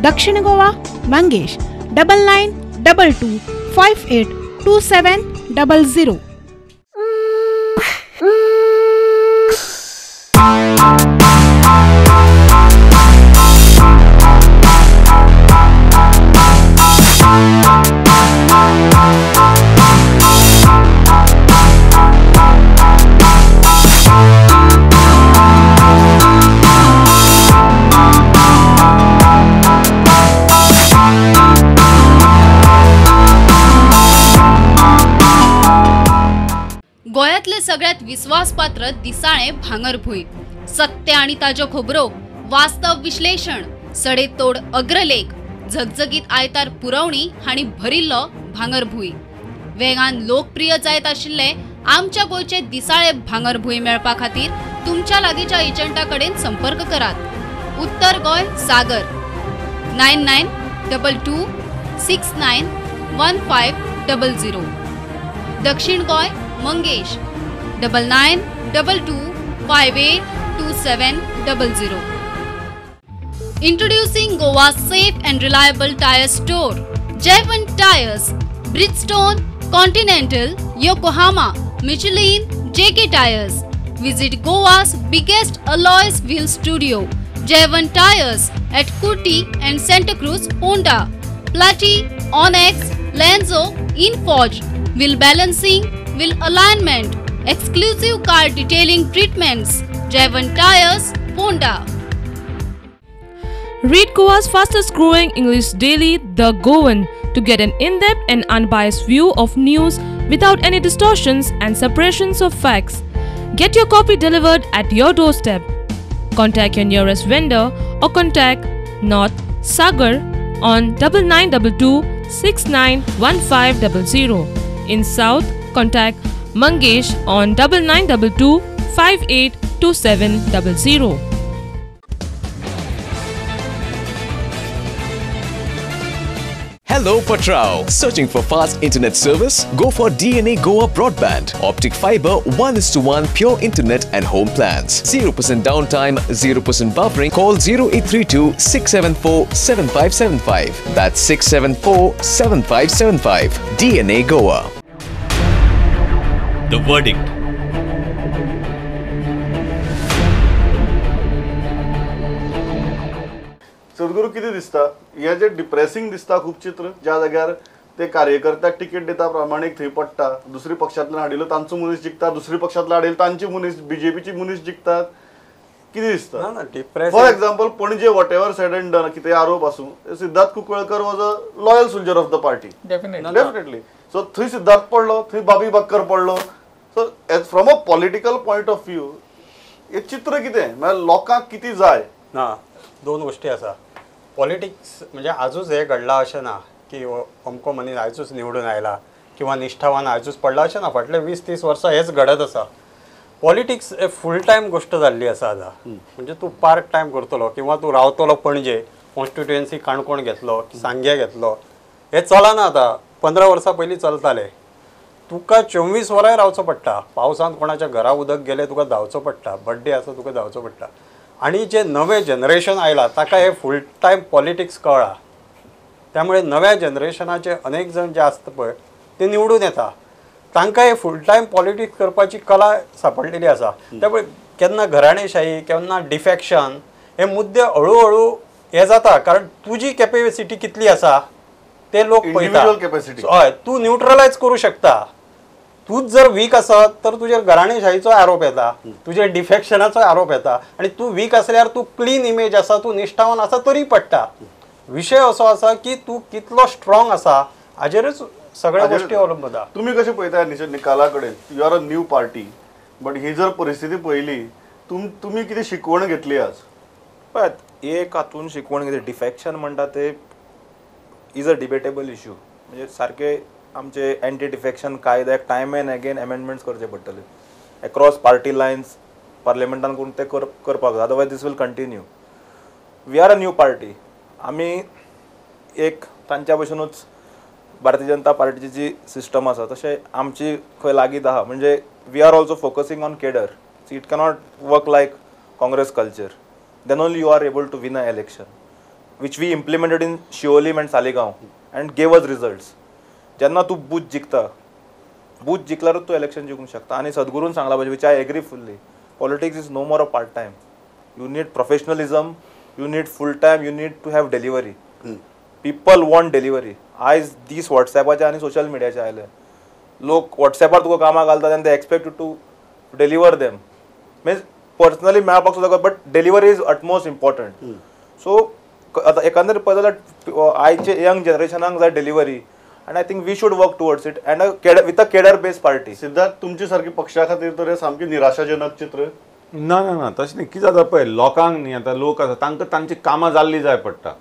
दक्षिण गोवा मंगेश 9922 582700. गोव्यातले सगळ्यात विश्वासपात्र दिसाळे भांगरभूंय, सत्य आणि ताज्यो खबरो, वास्तव विश्लेषण, सडेतोड अग्रलेख, झगझगीत आयतार पुरवणी हांणी भरिल्लो भांगरभूंय. वेगान लोकप्रिय जायत आशिल्ले आमच्या गोंयचे दिसाळे भांगरभूंय मेळपा खातीर तुमच्या लागींच्या एजंटा कडेन संपर्क करात. उत्तर गोंय सागर 9922 691500, दक्षिण Goa Mangesh 9922 582700. Introducing Goa's safe and reliable tyre store, Jaywant Tyres, Bridgestone, Continental, Yokohama, Michelin, JK Tyres. Visit Goa's biggest alloys wheel studio, Jaywant Tyres at Kurti and Santa Cruz, Ponda, Platy, Onyx, Lenzo, Inforge, wheel balancing, wheel alignment, exclusive car detailing treatments. Jaywant Tyres, Ponda. Read Goa's fastest growing English daily, The Goan, to get an in-depth and unbiased view of news without any distortions and separations of facts. Get your copy delivered at your doorstep. Contact your nearest vendor or contact North Sagar on 9922 691500. In South, contact Mangesh on 9922 582700. Hello Patrao! Searching for fast internet service? Go for DNA Goa Broadband. Optic fiber, 1:1 pure internet and home plans. 0% downtime, 0% buffering. Call 0832 674 7575. That's 674 7575. DNA Goa. The Verdict. Sadhguru कितें दिसता हे जे depressing दिसता खूब चित्र ज्या जाग्यार ते कार्यकर्त्याक ticket दिता प्रामाणीक थंय पडटा, दुसरी पक्षांतल्यान हाडिल्लो तांचो मनीस जिखता, दुसरी पक्षांतल्यान हाडिल्लो तांची मनीस बीजेपीची मनीस जिखतात, कितें दिसता? For example Panaji whatever said and done कितें आरोप आसूं, Siddharth Kunkalkar was a loyal soldier of the party, definitely. So थंय सिद्धार्थ पडलो, थंय बाबी बाक्कर पडलो. So as from a political point of view हें चित्र कितें म्हळ्यार लोकांक कितें जाय? ना, दोन गोष्टी आसा. पॉलिटिक्स म्हणजे आजूच हे घडलां अशें ना की अमको मनीस आयजूच निवडून आयला किंवा निश्ठावान आयजूच पडला अशें ना. फाटले 20-30 वर्सां हेच घडत आसा. पॉलिटिक्स हे फूल टायम गोश्ट जाल्ली आसा आतां. म्हणजे तूं पार्ट टायम करतलो किंवा तूं रावतलो पणजे, कॉन्स्टिट्युएन्सी काणकोण घेतलो, सांगे घेतलो, हें चलना आतां. 15 वर्सां पयलीं चलतालें. तुका 24 वरांय रावचो पडटा. पावसांत कोणाच्या घरा उदक गेलें तुका धांवचो पडटा, बड्डे आसा तुका धांवचो पडटा. आनी जे नवें जनरेशन आयलां ताका हे फूल टायम पॉलिटिक्स कळ्ळां. त्यामुळे नव्या जनरेशनाचे अनेक जण जे आसता पळय ते निवडून येता, तांकां हे फूल टायम पॉलिटिक्स करपाची कला सापडलेली आसा. त्यामुळे केन्ना घराणेशाही, केन्ना डिफॅक्शन हे मुद्दे हळूहळू हे जाता. कारण तुजी कॅपेसिटी कितली आसा ते लोक पळयता. हय, तूं न्युट्रलायज करूं शकता. तूंच जर वीक आसत तर तुजेर घराणेशाहीचो आरोप येता, तुजेर डिफॅक्शनाचो आरोप येता. आनी तूं वीक आसल्यार तूं क्लीन इमेज आसा, तूं निश्ठावान आसा तरी पडटा. विशय असो आसा की तूं कितलो स्ट्रॉंग आसा हाजेरूच सगळ्या गोष्टी अवलंबून. तुमी कशें पळयता निकाला कडेन? You are a new party, but ही जर परिस्थिती पळयली, तुमी कितें शिकवण घेतली आज? पळयात, एक हातून शिकवण घेतली. डिफॅक्शन म्हणटा ते is a debatable issue. म्हणजे सारके आमचे एंटी डिफॅक्शन कायद्याक टायम एंड अगेन अमेंडमेंट्स करचे पडटले एक्रॉस पार्टी लायन्स, पार्लिमेंटान करून ते करपाक जाय. Otherwise this will continue. We are a new party. आमी एक तांच्या भशेनूच भारतीय जनता पार्टीची जी सिस्टम आसा तशें आमची खंय लागींच आहा. म्हणजे we are also focusing on cadre. It cannot work like Congress culture. Then only you are able to win a election, which we implemented in Siolim and Saligao and gave us results. जेन्ना तूं booth जिखता, booth जिखल्यारूच तूं election जिखूंक शकता. आनी सद्गुरून सांगला पाहिजे, which I agree fully, politics is no more a part time. You need professionalism, you need full time, you need to have delivery. People want delivery. आयज दीस वॉट्सॅपाचे आनी सोशल मिडियाचे आयले. लोक वॉट्सॅपार तुका कामां घालतात आनी they expect you to deliver them. Means personally मेळपाक सुद्दां, but delivery is utmost important. So आतां एकांदर पळयत जाल्यार आयचे यंग जनरेशनाक जाय delivery. And I think we should work towards it and with a cadre based party. Siddharth, तुमचे सारखे पक्षा खातीर तर सामकें निराशाजनक चित्र? ना ना ना, तशें न्ही. कितें जाता पळय, लोकांक न्ही आतां लोक आसा तांकां तांची कामां जाल्लीं जाय पडटा.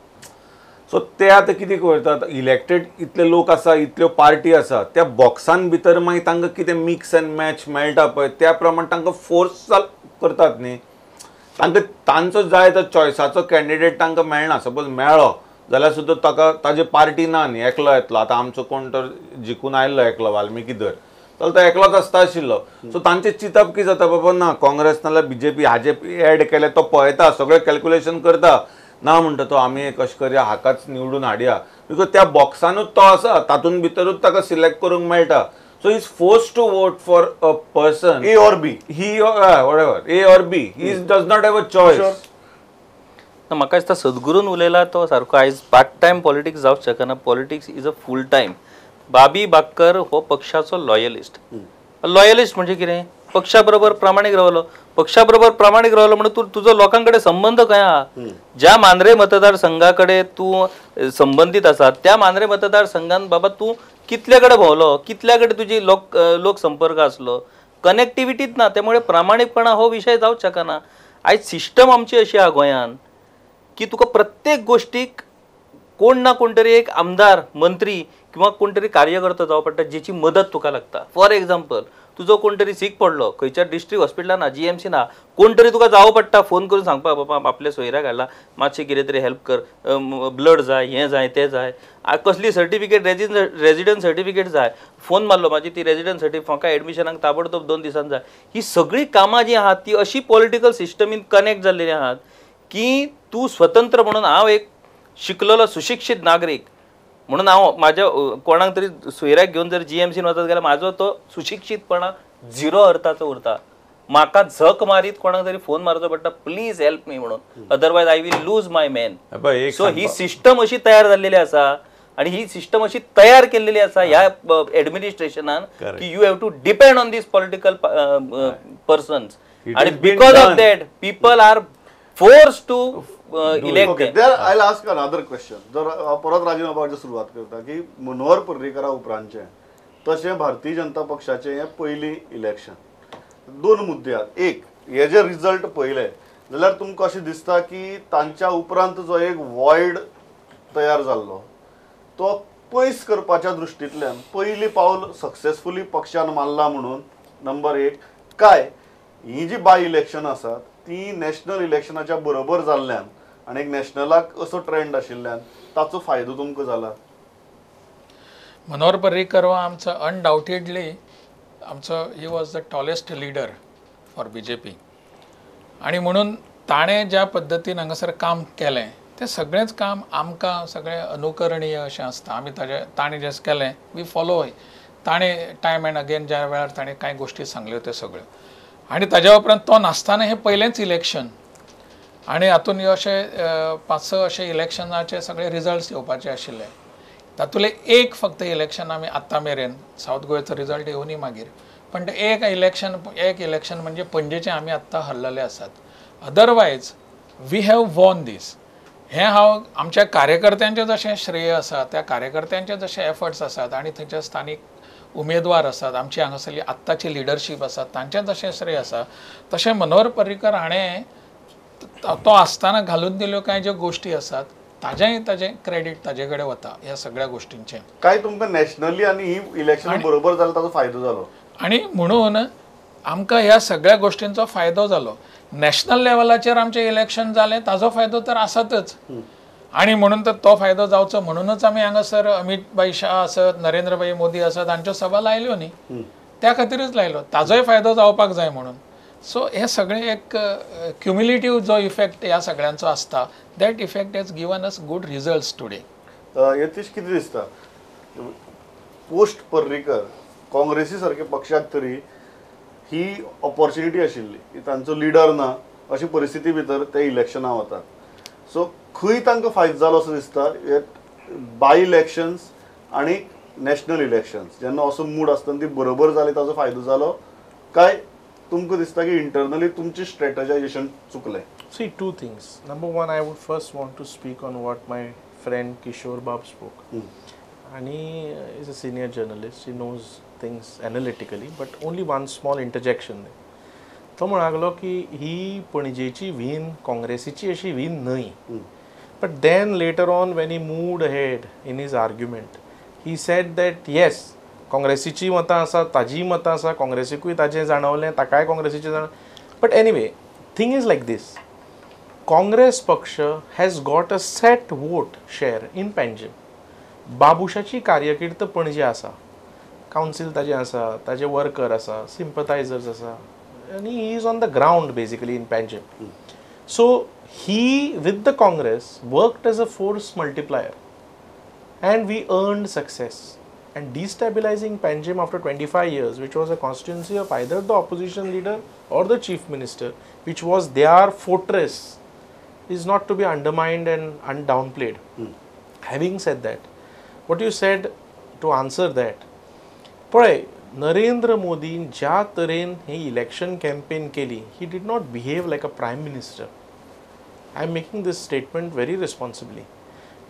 सो ते आतां कितें करतात, इलेक्टेड इतले लोक आसा, इतल्यो पार्टी आसा, त्या बॉक्सान भितर मागीर तांकां कितें मिक्स एंड मॅच मेळटा पळय त्या प्रमाण तांकां फोर्स करतात न्ही. तांकां तांचो जाय तो चॉयसाचो कॅन्डिडेट तांकां मेळना. सपोज मेळ्ळो जाल्यार सुद्दां ताका ताजे पार्टी ना न्ही, एकलो येतलो. आतां आमचो कोण तर जिखून आयिल्लो एकलो वाल्मिकी धर, जाल्यार तो एकलोच आसता आशिल्लो. सो तांचें चिंतप कितें जाता, बाबा ना काँग्रेस नाल्यार बीजेपी हाजे एड केले, तो पळयता सगळें कॅल्क्युलेशन करता, ना म्हणटा तो आमी एक अशें करया हाकाच निवडून हाडया, because त्या बॉक्सानूच तो आसा, तातूंत भितरूच ताका सिलेक्ट करूंक मेळटा. So he is forced to vote for a person A or B, he whatever A or B, he does not have a choice. म्हाका दिसता सद्गुरून उलयला तो सारको. आयज पार्ट टायम पॉलिटिक्स जावंक शकना, politics is a full time. Babi Bakkar हो पक्षाचो loyalist. Loyalist म्हणजे कितें, पक्षा बरोबर प्रामाणीक रावलो, पक्षा बरोबर प्रामाणीक रावलो म्हणून तूं तुजो लोकां कडेन संबंद खंय आहा. ज्या मांद्रे मतदारसंघा कडेन तूं संबंदीत आसा त्या मांद्रे मतदारसंघान बाबा तूं कितले कडेन भोंवलो, कितल्या कडेन तुजी लोक संपर्क आसलो, कनेक्टिविटीच ना. त्यामुळे प्रामाणीकपणा हो विशय जावंक शकना. आयज सिस्टम आमची अशी आहा गोंयान की तुका प्रत्येक गोष्टीक कोण ना कोण तरी एक आमदार, मंत्री किंवा कोण तरी कार्यकर्तो जावं पडटा जेची मदत तुका लागता. फॉर एग्जाम्पल, तुजो कोण तरी सीक पडलो खंयच्या डिस्ट्रिक्ट हॉस्पिटलान ना, GMC ना, कोण तरी तुका जावं पडटा फोन करून सांगपाक, बाबा आपल्या सोयऱ्याक हाडला मातशें कितें तरी हेल्प कर, ब्लड जाय, हें जाय, तें जाय, कसली सर्टिफिकेट, रेजिडंट सर्टिफिकेट जाय, फोन मारलो म्हाजी ती रेजिडंट सर्टिफिकेट म्हाका एडमिशनाक ताबडतोब 2 दिसान जाय. ही सगळीं कामां जीं आहात ती अशी पॉलिटिकल सिस्टमीन कनेक्ट जाल्लेली आहात की तूं स्वतंत्र म्हणून हांव एक शिकलेलो सुशिक्षीत नागरीक म्हणून हांव म्हाज्या कोणाक तरी सोयऱ्याक घेवन जर GMCन वचत जाल्यार म्हाजो तो सुशिक्षीतपणा झिरो अर्थाचो उरता. म्हाका झक मारीत कोणाक तरी फोन मारचो पडटा, प्लीज हेल्प मी म्हणून, otherwise I will lose my man. So he system अशी तयार जाल्लेली आसा आनी ही सिस्टम अशी तयार केल्लेली आसा ह्या एडमिनिस्ट्रेशनान की you have to depend on these political persons आनी because of that people are forced to elect. Okay, there I'll ask another question. जर परत राजीनामाची सुरवात करता की मनोहर पर्रीकरा उपरांतचें तशें भारतीय जनता पक्षाचें हें पयलीं इलेक्शन, दोन मुद्दे आहात. एक, हे जे रिजल्ट पळयले जाल्यार तुमकां अशें दिसता की तांच्या उपरांत जो एक वॉयड तयार जाल्लो तो पयस करपाच्या दृश्टींतल्यान पयलीं पावल सक्सेसफुली पक्षान मारला म्हणून नंबर एक, काय ही जी बाय इलेक्शन आसात ती नॅशनल इलेक्शनाच्या बरोबर जाल्ल्यान आनी एक नॅशनलाक असो ट्रेंड आशिल्ल्यान ताचो फायदो तुमकां जाला? मनोहर पर्रीकर हो आमचो अनडावटेडली आमचो he was the tallest leader for BJP आनी म्हणून ताणें ज्या पद्दतीन हांगासर काम केलें तें सगळेंच काम आमकां सगळें अनुकरणीय अशें आसता. आमी ताजें ताणें जें केलें we follow, ताणें टायम एंड अगेन ज्या वेळार ताणें कांय गोश्टी सांगल्यो त्यो सगळ्यो. आनी ताज्या उपरांत तो नासतना हें पयलेंच इलेक्शन आनी हातून अशे 5-6 अशे इलेक्शनाचे सगळे रिजल्ट्स येवपाचे आशिल्ले. तातूंतलें एक फक्त इलेक्शन आमी आतां मेरेन सावथ गोंयचो रिजल्ट येवनी मागीर, पण एक इलेक्शन म्हणजे पणजेचें आमी आत्तां हरलेले आसात. Otherwise we have won these. हें हांव आमच्या कार्यकर्त्यांचें जशें श्रेय आसा, त्या कार्यकर्त्यांचे जशे एफर्ट्स आसात आनी थंयचे स्थानीक उमेदवार आसात, आमची हांगासरली आत्ताची लिडरशीप आसा तांचें जशें श्रेय आसा, तशें मनोहर पर्रीकर हाणें तो आसतना घालून दिल्यो कांय ज्यो गोश्टी आसात ताजेंय ताजें क्रेडीट ताजे कडेन वता ह्या सगळ्या गोश्टींचें. काय तुमकां नॅशनली आनी ही इलेक्शन बरोबर जालें ताचो फायदो जालो आनी म्हणून आमकां ह्या सगळ्या गोश्टींचो फायदो जालो. नॅशनल लेवलाचेर आमचें इलेक्शन जालें ताजो फायदो तर आसातच आनी म्हणून तर तो फायदो जावचो म्हणूनच आमी हांगासर अमीत भाई शाह आसत, नरेंद्र भाई मोदी आसत हांच्यो सभा लायल्यो न्ही, त्या खातीरच लायलो, ताजोय फायदो जावपाक जाय म्हणून. सो हे सगळें एक क्युम्युलेटीव जो इफेक्ट ह्या सगळ्यांचो आसता, that effect has given us good results today. Yatish, कितें दिसता पोस्ट पर्रीकर काँग्रेसी सारके पक्षाक तरी ही ऑपॉर्च्युनिटी आशिल्ली की तांचो लिडर ना अशी परिस्थिती भितर ते इलेक्शनां वतात, सो खंय तांकां फायदो जालो असो दिसता बाय इलेक्शन्स आनी नॅशनल इलेक्शन्स जेन्ना असो मूड आसतना ती बरोबर जाली ताचो फायदो जालो काय तुमकां दिसता की इंटरनली तुमची स्ट्रेटजायजेशन चुकलें? See, two things. Number one, I would first want to speak on what my friend Kishore Bab spoke. And he is a senior journalist. He knows things analytically, but only one small interjection there. तो म्हणालो की ही पणजेची Wien काँग्रेसीची अशी Wien न्हय. But then later on when he moved ahead in his argument, he said that yes, काँग्रेसीची मतां आसा, ताजीय मतां आसा, काँग्रेसीकूय ताजें जाणवलें, ताकाय काँग्रेसीचें जाणवलें. But anyway, thing is like this. Congress पक्ष has got a set vote share in Panjim. बाबुशाची कार्यकीर्त Panaji आसा, council ताजें आसा, ताजे वर्कर आसा, सिम्पथायझर्स आसा आनी he is on the ground basically in Panjim. So he with the Congress worked as a force multiplier and we earned success. And destabilizing Panjim after 25 years, which was a constituency of either the opposition leader or the chief minister, which was their fortress, is not to be undermined and downplayed. Having said that, what you said to answer that, पळय नरेंद्र मोदीन ज्या तरेन ही election campaign केली, he did not behave like a prime minister. I am making this statement very responsibly.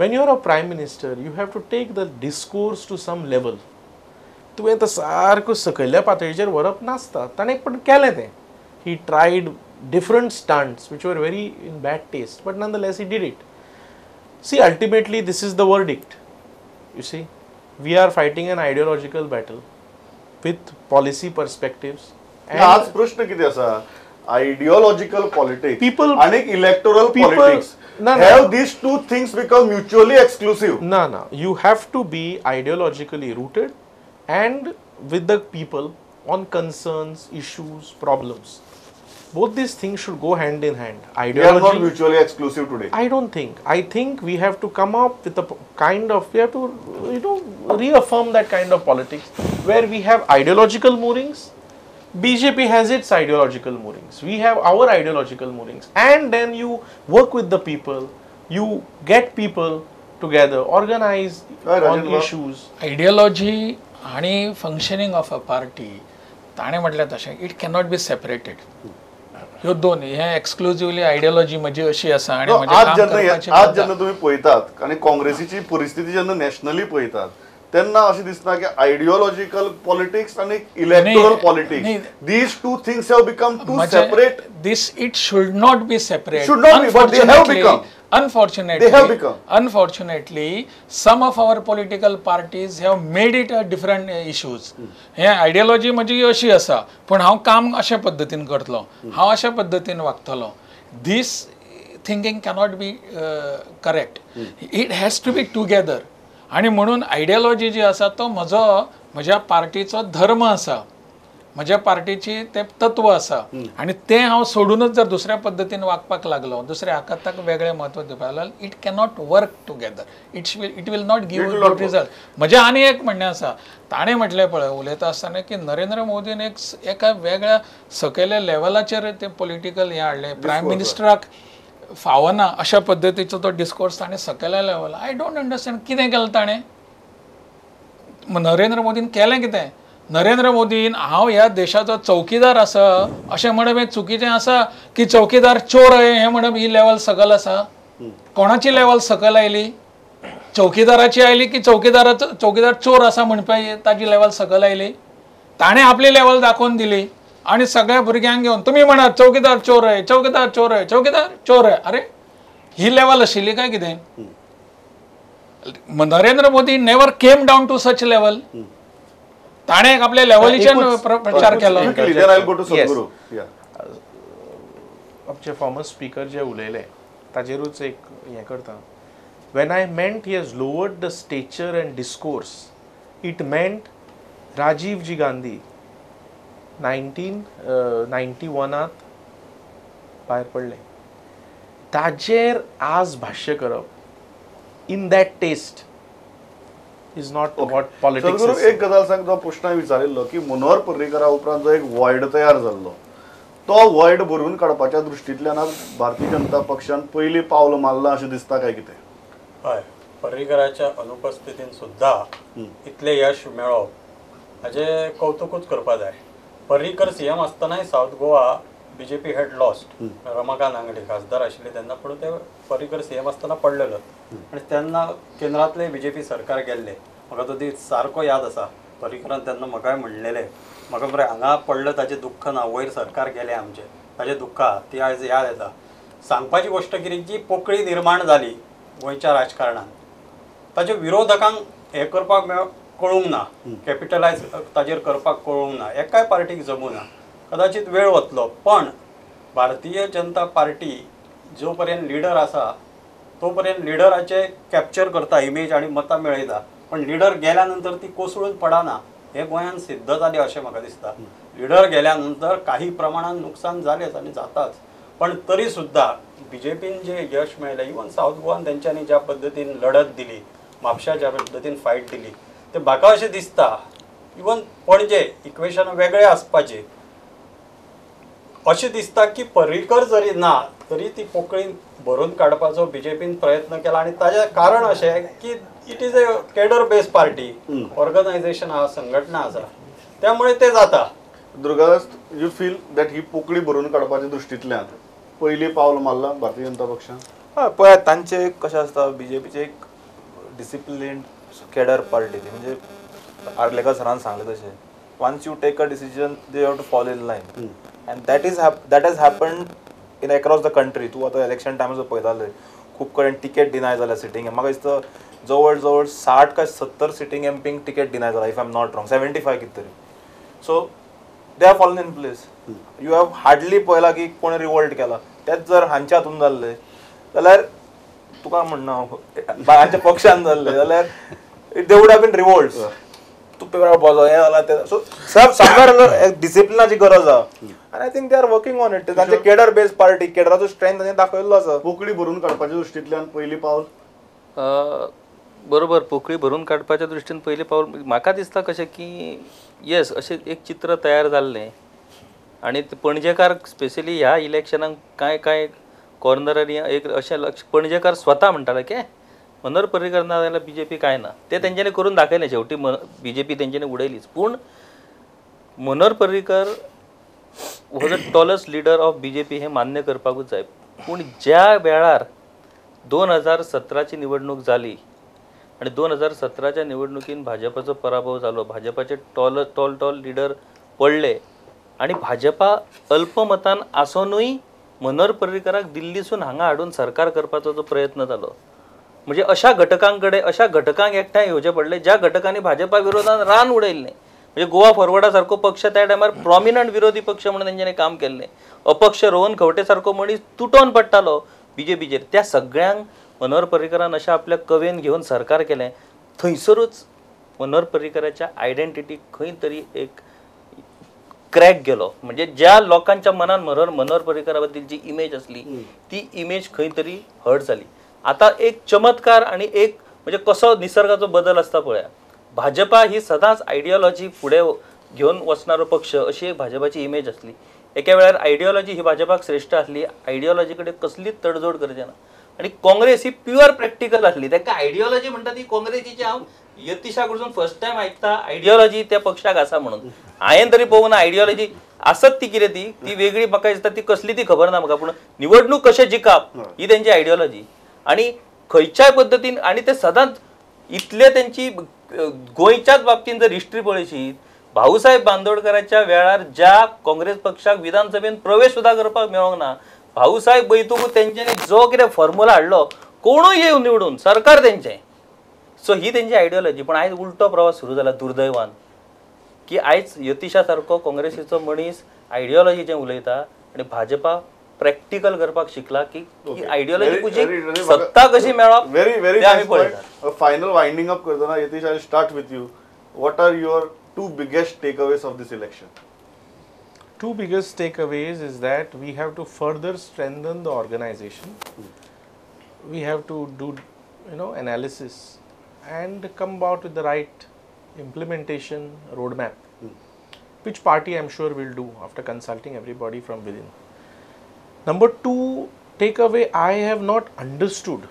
When you are a prime minister, you have to take the discourse to some level. तुवें तो सारको सकयल्या पातळीचेर व्हरप नासता, ताणें पण केलें तें. He tried different stunts which were very in bad taste, but nonetheless he did it. See, ultimately this is the verdict. You see, we are fighting an ideological battle with policy perspectives. आज प्रश्न कितें आसा, ideological politics people and electoral politics, have these two things become mutually exclusive? No, no. You have to be ideologically rooted and with the people on concerns, issues, problems. Both these things should go hand in hand. Ideology, they are not mutually exclusive today. I don't think. I think we have to come up with a kind of, we have to, you know, reaffirm that kind of politics where we have ideological moorings. BJP has its ideological moorings. We have our ideological moorings. And then you work with the people, you get people together, organize on issues. Ideology आणि functioning of a party, ताणें म्हटलें तशें, it cannot be separated. ह्यो दोन हे एक्सक्लुझिवली ideology म्हजी अशी आसा आनी आज जेन्ना तुमी पळयतात आनी काँग्रेसीची परिस्थिती जेन्ना नॅशनली पळयतात तेन्ना अशें दिसना की आयडियोलॉजिकल पॉलिटिक्स आनी electoral politics, these two things have become two separate. This it should not be separate. Should not be, but they have become. Unfortunately, they have become. Unfortunately, some of our political parties have made it a different issues. हे ideology म्हजी अशी आसा, पूण हांव काम अशे पद्दतीन करतलो, हांव अशा पद्दतीन वागतलो. This thinking cannot be correct. It has to be together. आनी म्हणून आयडियोलॉजी जी आसा तो म्हजो, म्हज्या पार्टीचो धर्म आसा, म्हज्या पार्टीची तें तत्व आसा आनी तें हांव सोडूनच जर दुसऱ्या पद्दतीन वागपाक लागलो, दुसऱ्या हाका ताका वेगळें म्हत्व दिवपाक लागलो, it cannot work together. It will not give good result. म्हजें आनी एक म्हणणें आसा, ताणें म्हटलें पळय उलयता आसतना की नरेंद्र मोदीन एक एका वेगळ्या सकयल्या लेवलाचेर तें पॉलिटिकल हें हाडलें, प्रायम मिनिस्टराक फावना अशा पद्दतीचो तो डिस्कोर्स ताणें सकयल्या लेवल. I don't understand कितें केलें ताणें, नरेंद्र मोदीन केलें कितें? नरेंद्र मोदीन हांव ह्या देशाचो चौकीदार आसा अशें म्हणप हें चुकीचें आसा की चौकीदार चोर हें म्हणप ही लेवल सकयल आसा? कोणाची लेवल सकयल आयली? चौकीदाराची आयली की चौकीदाराचो चौकीदार चोर आसा म्हणपा ताजी लेवल सकयल आयली? ताणें आपली लेवल दाखोवन दिली आनी सगळ्या भुरग्यांक घेवन तुमी म्हणात चौकीदार चोर आहे, चौकीदार चोर आहे, चौकीदार चोर आहे. अरे ही लेवल आशिल्ली काय कितें? Narendra Modi never came down to such level. ताणें आपल्या लेवलीच्यान प्रचार केलो. आमचे फॉर्मर स्पीकर जे उलयले ताजेरूच एक हें करता. When I meant he has lowered the stature and discourse, it meant Rajiv ji Gandhi 1991 भायर पडले, ताजेर आज भाश्य करप in that taste is not what politics. एक गजाल सांग, तो प्रश्न विचारिल्लो की मनोहर पर्रीकरा उपरांत जो एक वॉयड तयार जाल्लो तो वॉयड भरून काडपाच्या दृश्टींतल्यान आज भारतीय जनता पक्षान पयलीं पावल मारलां अशें दिसता काय कितें? हय, पर्रीकराच्या अनुपस्थितीन सुद्दां इतलें यश मेळप हाजें कौतुकूच करपा जाय. पर्रीकर सीएम आसतनाय South Goa BJP had lost. Ramakant Angle खासदार आशिल्ले तेन्ना, पूण ते पर्रीकर सीएम आसतना पडलेलो आनी तेन्ना केंद्रांतलें बीजेपी सरकार गेल्लें. म्हाका तो दीस सारको याद आसा. पर्रीकरान तेन्ना म्हाकाय म्हणलेलें, म्हाका बरें हांगा पडलें ताजें दुख्ख ना, वयर सरकार गेलें आमचें ताजें दुख्ख आहा, ती आयज याद येता. सांगपाची गोश्ट कितें, जी पोकळी निर्माण जाली गोंयच्या राजकारणान ताजे विरोधकांक हें करपाक कळूंक ना, कॅपिटलायज ताजेर करपाक कळूंक ना, एकाय पार्टीक जमूं ना. कदाचित वेळ वतलो, पण भारतीय जनता पार्टी जो पर्यंत लिडर आसा तो पर्यंत लिडराचे कॅप्चर करता इमेज आनी मतां मेळयता, पण लिडर गेल्या नंतर ती कोसळून पडना. हे गोंयांत सिद्ध जालें अशें म्हाका दिसता. लिडर गेल्या नंतर काही प्रमाणात नुकसान जालेंच आनी जाताच, पण तरी सुद्दां बीजेपीन जे यश मेळलें, इवन सावथ गोवान तेंच्यांनी ज्या पद्दतीन लढत दिली, म्हापशा ज्या पद्दतीन फायट दिली, ते म्हाका अशें दिसता इवन पणजे इक्वेशन वेगळें आसपाचें अशें दिसता की पर्रीकर जरी ना तरी ती पोकळी भरून काडपाचो बीजेपीन प्रयत्न केला. आनी ताजें कारण अशें की it is a cadre based party, organisation आसा, संघटना आसा, त्यामुळे ते जाता. दुर्गादास, you feel that ही पोकळी भरून काडपाच्या दृश्टींतल्यान पयलीं पावल मारला भारतीय जनता पक्षान? हय, पळयात तांचे कशें आसता, बीजेपीचे एक डिसिप्लीन केडर पार्टी ती, म्हणजे आर्लेकर सरान सांगलें तशें once you take a decision they have to follow in line, and that has happened in across the country. तूं आतां इलेक्शन टायमार पळयताले खूब कडेन टिकेट डिनाय जाल्या सिटींग. म्हाका दिसता जवळ जवळ 60 काय 70 सिटींग एमपींक टिकेट डिनाय जाला, if I am not wrong 75 कितें तरी. So they are fallen in place. You have hardly पळयला की कोण रिवोल्ट केला. तेच जर हांच्या हातून जाल्ले जाल्यार तुका म्हणना हांव हांच्या पक्षान जाल्ले जाल्यार they would have been revolts. तूं पेपरार बसो हें जाला तें. सो सब समवेर डिसिप्लिनाची गरज आहा आनी I think they are working on it. तांचे केडर बेस्ड पार्टी, केडराचो स्ट्रेंथ तांणी दाखयल्लो आसा. पोकळी भरून काडपाच्या दृश्टींतल्यान पयलीं पावल? बरोबर, पोकळी भरून काडपाच्या दृश्टीन पयलीं पावल म्हाका दिसता कशें की येस अशें एक चित्र तयार जाल्लें आनी पणजेकार स्पेशली ह्या इलेक्शनाक कांय कांय कॉर्नरांनी एक अशें लक्ष पणजेकार स्वता म्हणटाले की मनोहर पर्रीकर ना जाल्यार बीजेपी कांय ना. ते तेंच्यांनी करून दाखयलें, शेवटी बीजेपी तेंच्यांनी उडयलीच. पूण Manohar Parrikar was a tallest leader of BJP हें मान्य करपाकूच जाय. पूण ज्या वेळार 2017ची निवडणूक जाली आनी 2017च्या निवडणुकीन भाजपाचो पराभव जालो, भाजपाचे टॉल टॉल टॉल लिडर पडले आनी भाजपा अल्पमतान आसोनूय मनोहर पर्रीकराक दिल्लीसून हांगा हाडून सरकार करपाचो जो प्रयत्न जालो, म्हणजे अशा घटकांकडे अशा घटकांक एकठांय येवचें पडलें ज्या घटकांनी भाजपा विरोधान रान उडयल्लें. म्हणजे गोवा फॉरवर्डा सारको पक्ष त्या टायमार प्रॉमिनंट विरोधी पक्ष म्हणून तेंच्यांनी काम केल्लें. अपक्ष रोहन खंवटे सारको मनीस तुटोन पडटालो बीजेपीचेर. त्या सगळ्यांक मनोहर पर्रीकरान अशें आपल्या कवेन घेवन सरकार केलें. थंयसरूच मनोहर पर्रीकराच्या आयडेंटिटीक खंय तरी एक क्रॅक गेलो. म्हणजे ज्या लोकांच्या मनान मनोहर पर्रीकरा बद्दल जी इमेज आसली ती इमेज खंय तरी हर्ट जाली. आतां एक चमत्कार आनी एक म्हणजे कसो निसर्गाचो बदल आसता पळया, भाजपा ही सदांच आयडियोलॉजी फुडें घेवन वचणारो पक्ष अशी एक भाजपाची इमेज आसली. एका वेळार आयडियोलॉजी ही भाजपाक श्रेश्ठ आसली, आयडियोलॉजी कडेन कसलीच तडजोड करचे ना. आनी काँग्रेस ही प्युअर प्रॅक्टिकल आसली. ताका आयडियोलॉजी म्हणटा ती काँग्रेसीची हांव यतीशा कडसून फर्स्ट टायम आयकता आयडियोलॉजी त्या पक्षाक आसा म्हणून. हांवें तरी पळोवंक ना आयडियोलॉजी आसत ती कितें, ती ती वेगळी म्हाका दिसता ती कसली ती खबर ना म्हाका. पूण निवडणूक कशें जिखप ही तेंची आयडियोलॉजी आनी खंयच्याय पद्दतीन. आनी ते सदांच इतले तेंची गोंयच्याच बाबतीन जर हिस्ट्री पळयशी, भाऊसाहेब बांदोडकराच्या वेळार ज्या काँग्रेस पक्षाक विधानसभेन प्रवेश सुद्दां करपाक मेळोंक ना, भाऊसाहेब बैतूक तेंच्यांनी जो कितें फॉर्मुला हाडलो कोणूय येवन निवडून सरकार तेंचें. सो ही तेंची आयडियोलॉजी. पूण आयज उलटो प्रवास सुरू जाला दुर्दैवान की आयज यतीशा सारको काँग्रेसीचो मनीस आयडियोलॉजीचें उलयता आनी भाजपा प्रॅक्टिकल करपाक शिकला की आयडियोलॉजी कुशीक सत्ता कशी मेळप व्हेरी व्हेरी ते आमी पळयतात. फायनल वायंडींग अप करतना Yatish, I start with you. What are your two biggest takeaways of this election? Two biggest takeaways is that we have to further strengthen the organization. We have to do, analysis and come out with the right implementation roadmap, which party I'm sure will do after consulting everybody from within. Number two takeaway, I have not understood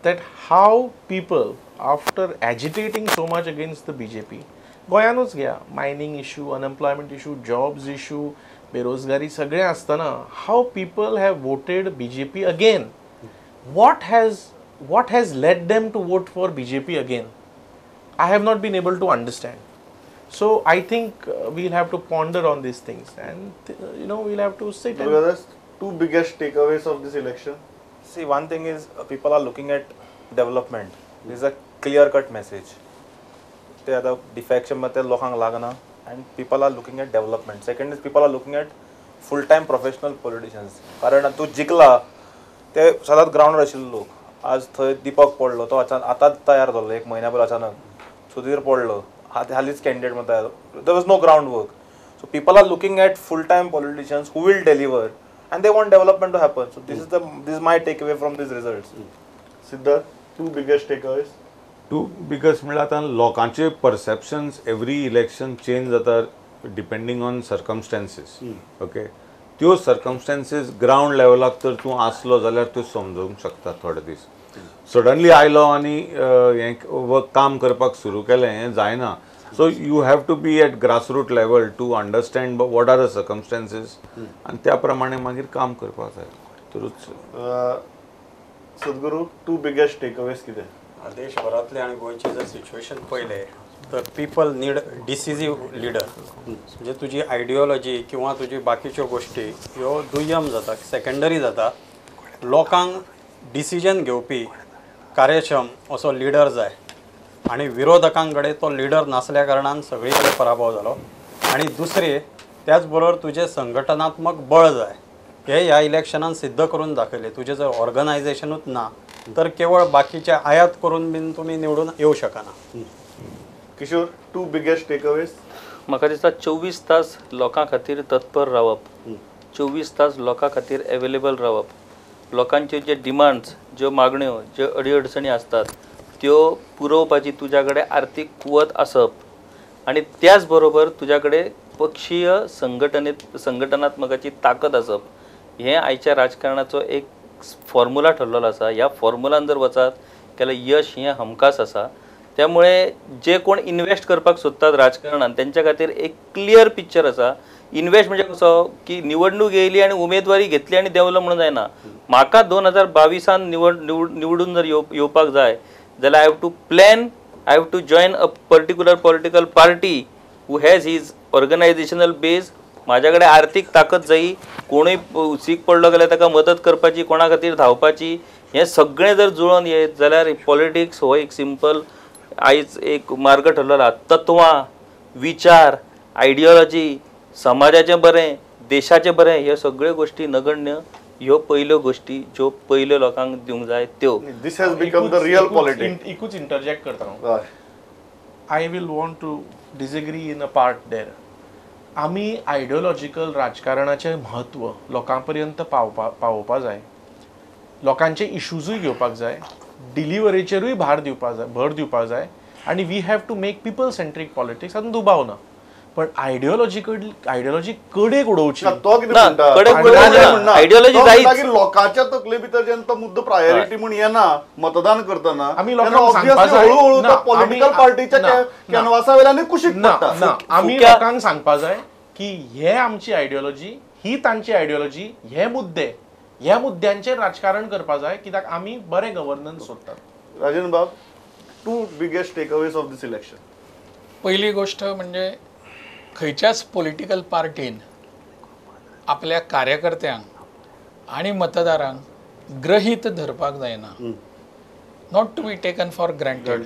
that how people, after agitating so much against the BJP, गोंयानूच घ्या, mining issue, unemployment issue, jobs issue, बेरोजगारी सगळें आसतना how people have voted BJP again. What has led them to vote for BJP again? I have not been able to understand. So I think we'll have to ponder on these things and we'll have to sit. And two biggest takeaways of this election? See, one thing is people are looking at development. This is a clear cut message. ते आतां defection ते लोकांक लागना and people are looking at development. Second is people are looking at full time professional politicians. कारण तूं जिखला ते सदांच ग्रावंडार आशिल्ले लोक. आज थंय दीपक पडलो, तो आतांच तयार जालो एक म्हयन्या पयलीं अचानक. सुधीर पडलो, हालींच कॅन्डिडेट म्हणटा, there was no ground work. So people are looking at full time politicians who will deliver and they want development to happen. So this is the this is my take away from these results. Siddharth, two biggest takeaways. Two biggest म्हणल्यार आतां लोकांचे perceptions every election change जाता depending on सर्कमस्टेन्सीस. Okay, त्यो सर्कमस्टेन्सीस ground लेवलाक तर तूं आसलो जाल्यार त्यो समजूंक शकता. थोडे दीस सडनली आयलो आनी हें काम करपाक सुरू केलें हें जायना. So you have to be at grassroot level to understand what are the circumstances आनी त्या प्रमाणे मागीर काम करपाक जाय. तरूच सद्गुरू, टू बिगेस्ट टेकअवेज कितें? देशभरांतले आनी गोंयची जर सिच्युएशन पळयलें तर पीपल नीड डिसिजीव लिडर. म्हणजे तुजी आयडियोलॉजी किंवा तुजी बाकीच्यो गोश्टी ह्यो दुय्यम जाता, सेकंडरी जाता. लोकांक डिसिजन घेवपी कार्यक्षम असो लिडर जाय आनी विरोधकां कडेन तो लिडर नासल्या कारणान सगळी कडेन पराभव जालो. आनी दुसरें त्याच बरोबर तुजें संघटनात्मक बळ जाय, हे ह्या इलेक्शनान सिद्ध करून दाखयलें. तुजें जर ऑर्गनायजेशनूच ना तर केवळ बाकीचे आयात करून बीन तुमी निवडून येवं शकना. Kishore, two biggest takeaways. म्हाका दिसता 24 तास लोकां खातीर तत्पर रावप, 24 तास लोकां खातीर एवेलेबल रावप, लोकांच्यो जे डिमांड्स, ज्यो मागण्यो, ज्यो अडीअडचणी आसतात त्यो पुरोवपाची तुज्या कडेन आर्थीक कुवत आसप आनी त्याच बरोबर तुज्या कडेन पक्षीय संघटनात्मकाची ताकद आसप, हें आयच्या राजकारणाचो एक फॉर्मुला ठरलेलो आसा. ह्या फॉर्मुलान जर वचत जाल्यार यश हें हमखास आसा. त्यामुळे जे कोण इन्वेस्ट करपाक सोदतात राजकारणान तेंच्या खातीर एक क्लियर पिक्चर आसा. इन्वेस्ट म्हणजे कसो की निवडणूक येयली आनी उमेदवारी घेतली आनी देंवलो म्हणून जायना. म्हाका 2022 निवडून जर येवपाक जाय जाल्यार I have to plan, I have to join a particular political party who has his organisational base. म्हाज्या कडेन आर्थीक ताकद जायी, कोणूय सीक पडलो जाल्यार ताका मदत करपाची, कोणा खातीर धांवपाची, हें सगळें जर जुळोवन येत जाल्यार पॉलिटिक्स हो एक सिंपल आयज एक मार्ग ठरलेलो. तत्वां, विचार, आयडियोलॉजी, समाजाचें बरें, देशाचें बरें, ह्यो सगळ्यो गोश्टी नगण्य. ह्यो पयल्यो गोश्टी ज्यो पयल्यो लोकांक दिवंक जाय त्यो. This has become the real politics. एकूच इंटरजेक्ट करता हांव. I will want to disagree in a part there. आमी आयडियोलॉजिकल राजकारणाचें म्हत्व लोकां पर्यंत पावोवपा जाय, लोकांचे इशूजूय घेवपाक जाय, डिलिव्हरीचेरूय भार दिवपा जाय, भर दिवपाक जाय आनी we have to make people centric politics. हातूंत दुबाव ना, पण आयडियोलॉजी कडेक उडोवची. तो कितें म्हणटा, आयडियोलॉजी लोकांच्या तकले भितर जेन्ना तो मुद्दो प्रायोरिटी म्हूण येना मतदान करतना, आमी लोकांक सांगपाक जाय, हळूहळू पॉलिटिकल पार्टीच्या कॅनवासा वयल्यान कुशीक पडटा. ना, आमी लोकांक सांगपाक जाय की हे आमची आयडियोलॉजी, ही तांची आयडियोलॉजी, हे मुद्दे, ह्या मुद्द्यांचेर राजकारण करपाक जाय, कित्याक आमी बरें गव्हर्नन्स सोदतात. राजन बाब, two biggest takeaways of this election. पहिली गोष्ट म्हणजे खंयच्याच पॉलिटिकल पार्टीन आपल्या कार्यकर्त्यांक आनी मतदारांक गृहीत धरपाक जायना. Not to be taken for granted.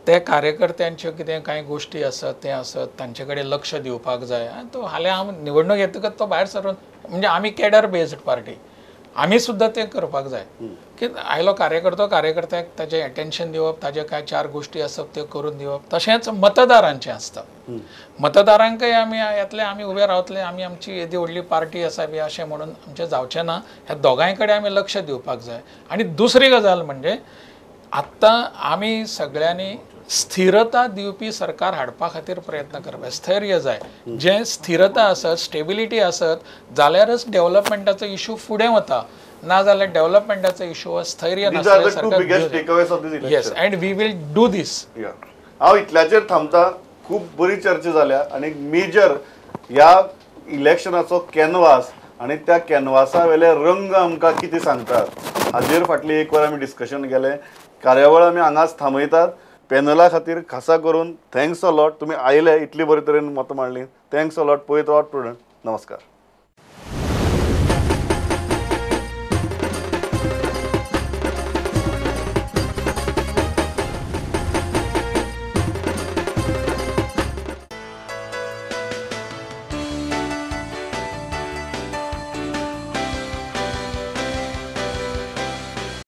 ते कार्यकर्त्यांच्यो कितें कांय गोश्टी आसत तें आसत तांचे कडेन लक्ष दिवपाक जाय. आनी तो हाल्यां आमी निवडणूक येतकच तो भायर सरून म्हणजे आमी कॅडर बेज्ड पार्टी, आमी सुद्दां तें करपाक जाय की आयलो कार्यकर्तो, कार्यकर्त्याक ताजें एटेन्शन दिवप, ताजे कांय चार गोश्टी आसप त्यो करून दिवप. तशेंच मतदारांचें आसता, मतदारांकय आमी येतले, आमी उबे रावतले, आमी आमची येदी व्हडली पार्टी आसा बी अशें म्हणून आमचें जावचें ना. ह्या दोगांय कडेन आमी लक्ष दिवपाक जाय. आनी दुसरी गजाल म्हणजे आत्तां आमी सगळ्यांनी स्थिरता दिवपी सरकार हाडपा खातीर प्रयत्न करपाक. स्थैर्य जाय, जें स्थिरता आसत, स्टेबिलिटी आसत जाल्यारच डेव्हलपमेंटाचो इशू फुडें वता, ना जाल्यार डेव्हलपमेंटाचो इशू स्थैर्य नासल्यार सरकार. Yes, and we will do this. हांव इतल्याचेर थांबता. खूब बरी चर्चा जाल्या आनी मेजर ह्या इलेक्शनाचो कॅनवास आनी त्या कॅनवासा वेले रंग आमकां कितें सांगतात हाजेर फाटली एक वर आमी डिस्कशन केलें. कार्यावळ आमी हांगाच थांबयतात. पॅनला खातीर खासा करून thanks a lot. तुमी आयले, इतली बरे तरेन मतां मांडली. Thanks a lot. पळयत रावात प्रुडंट. नमस्कार.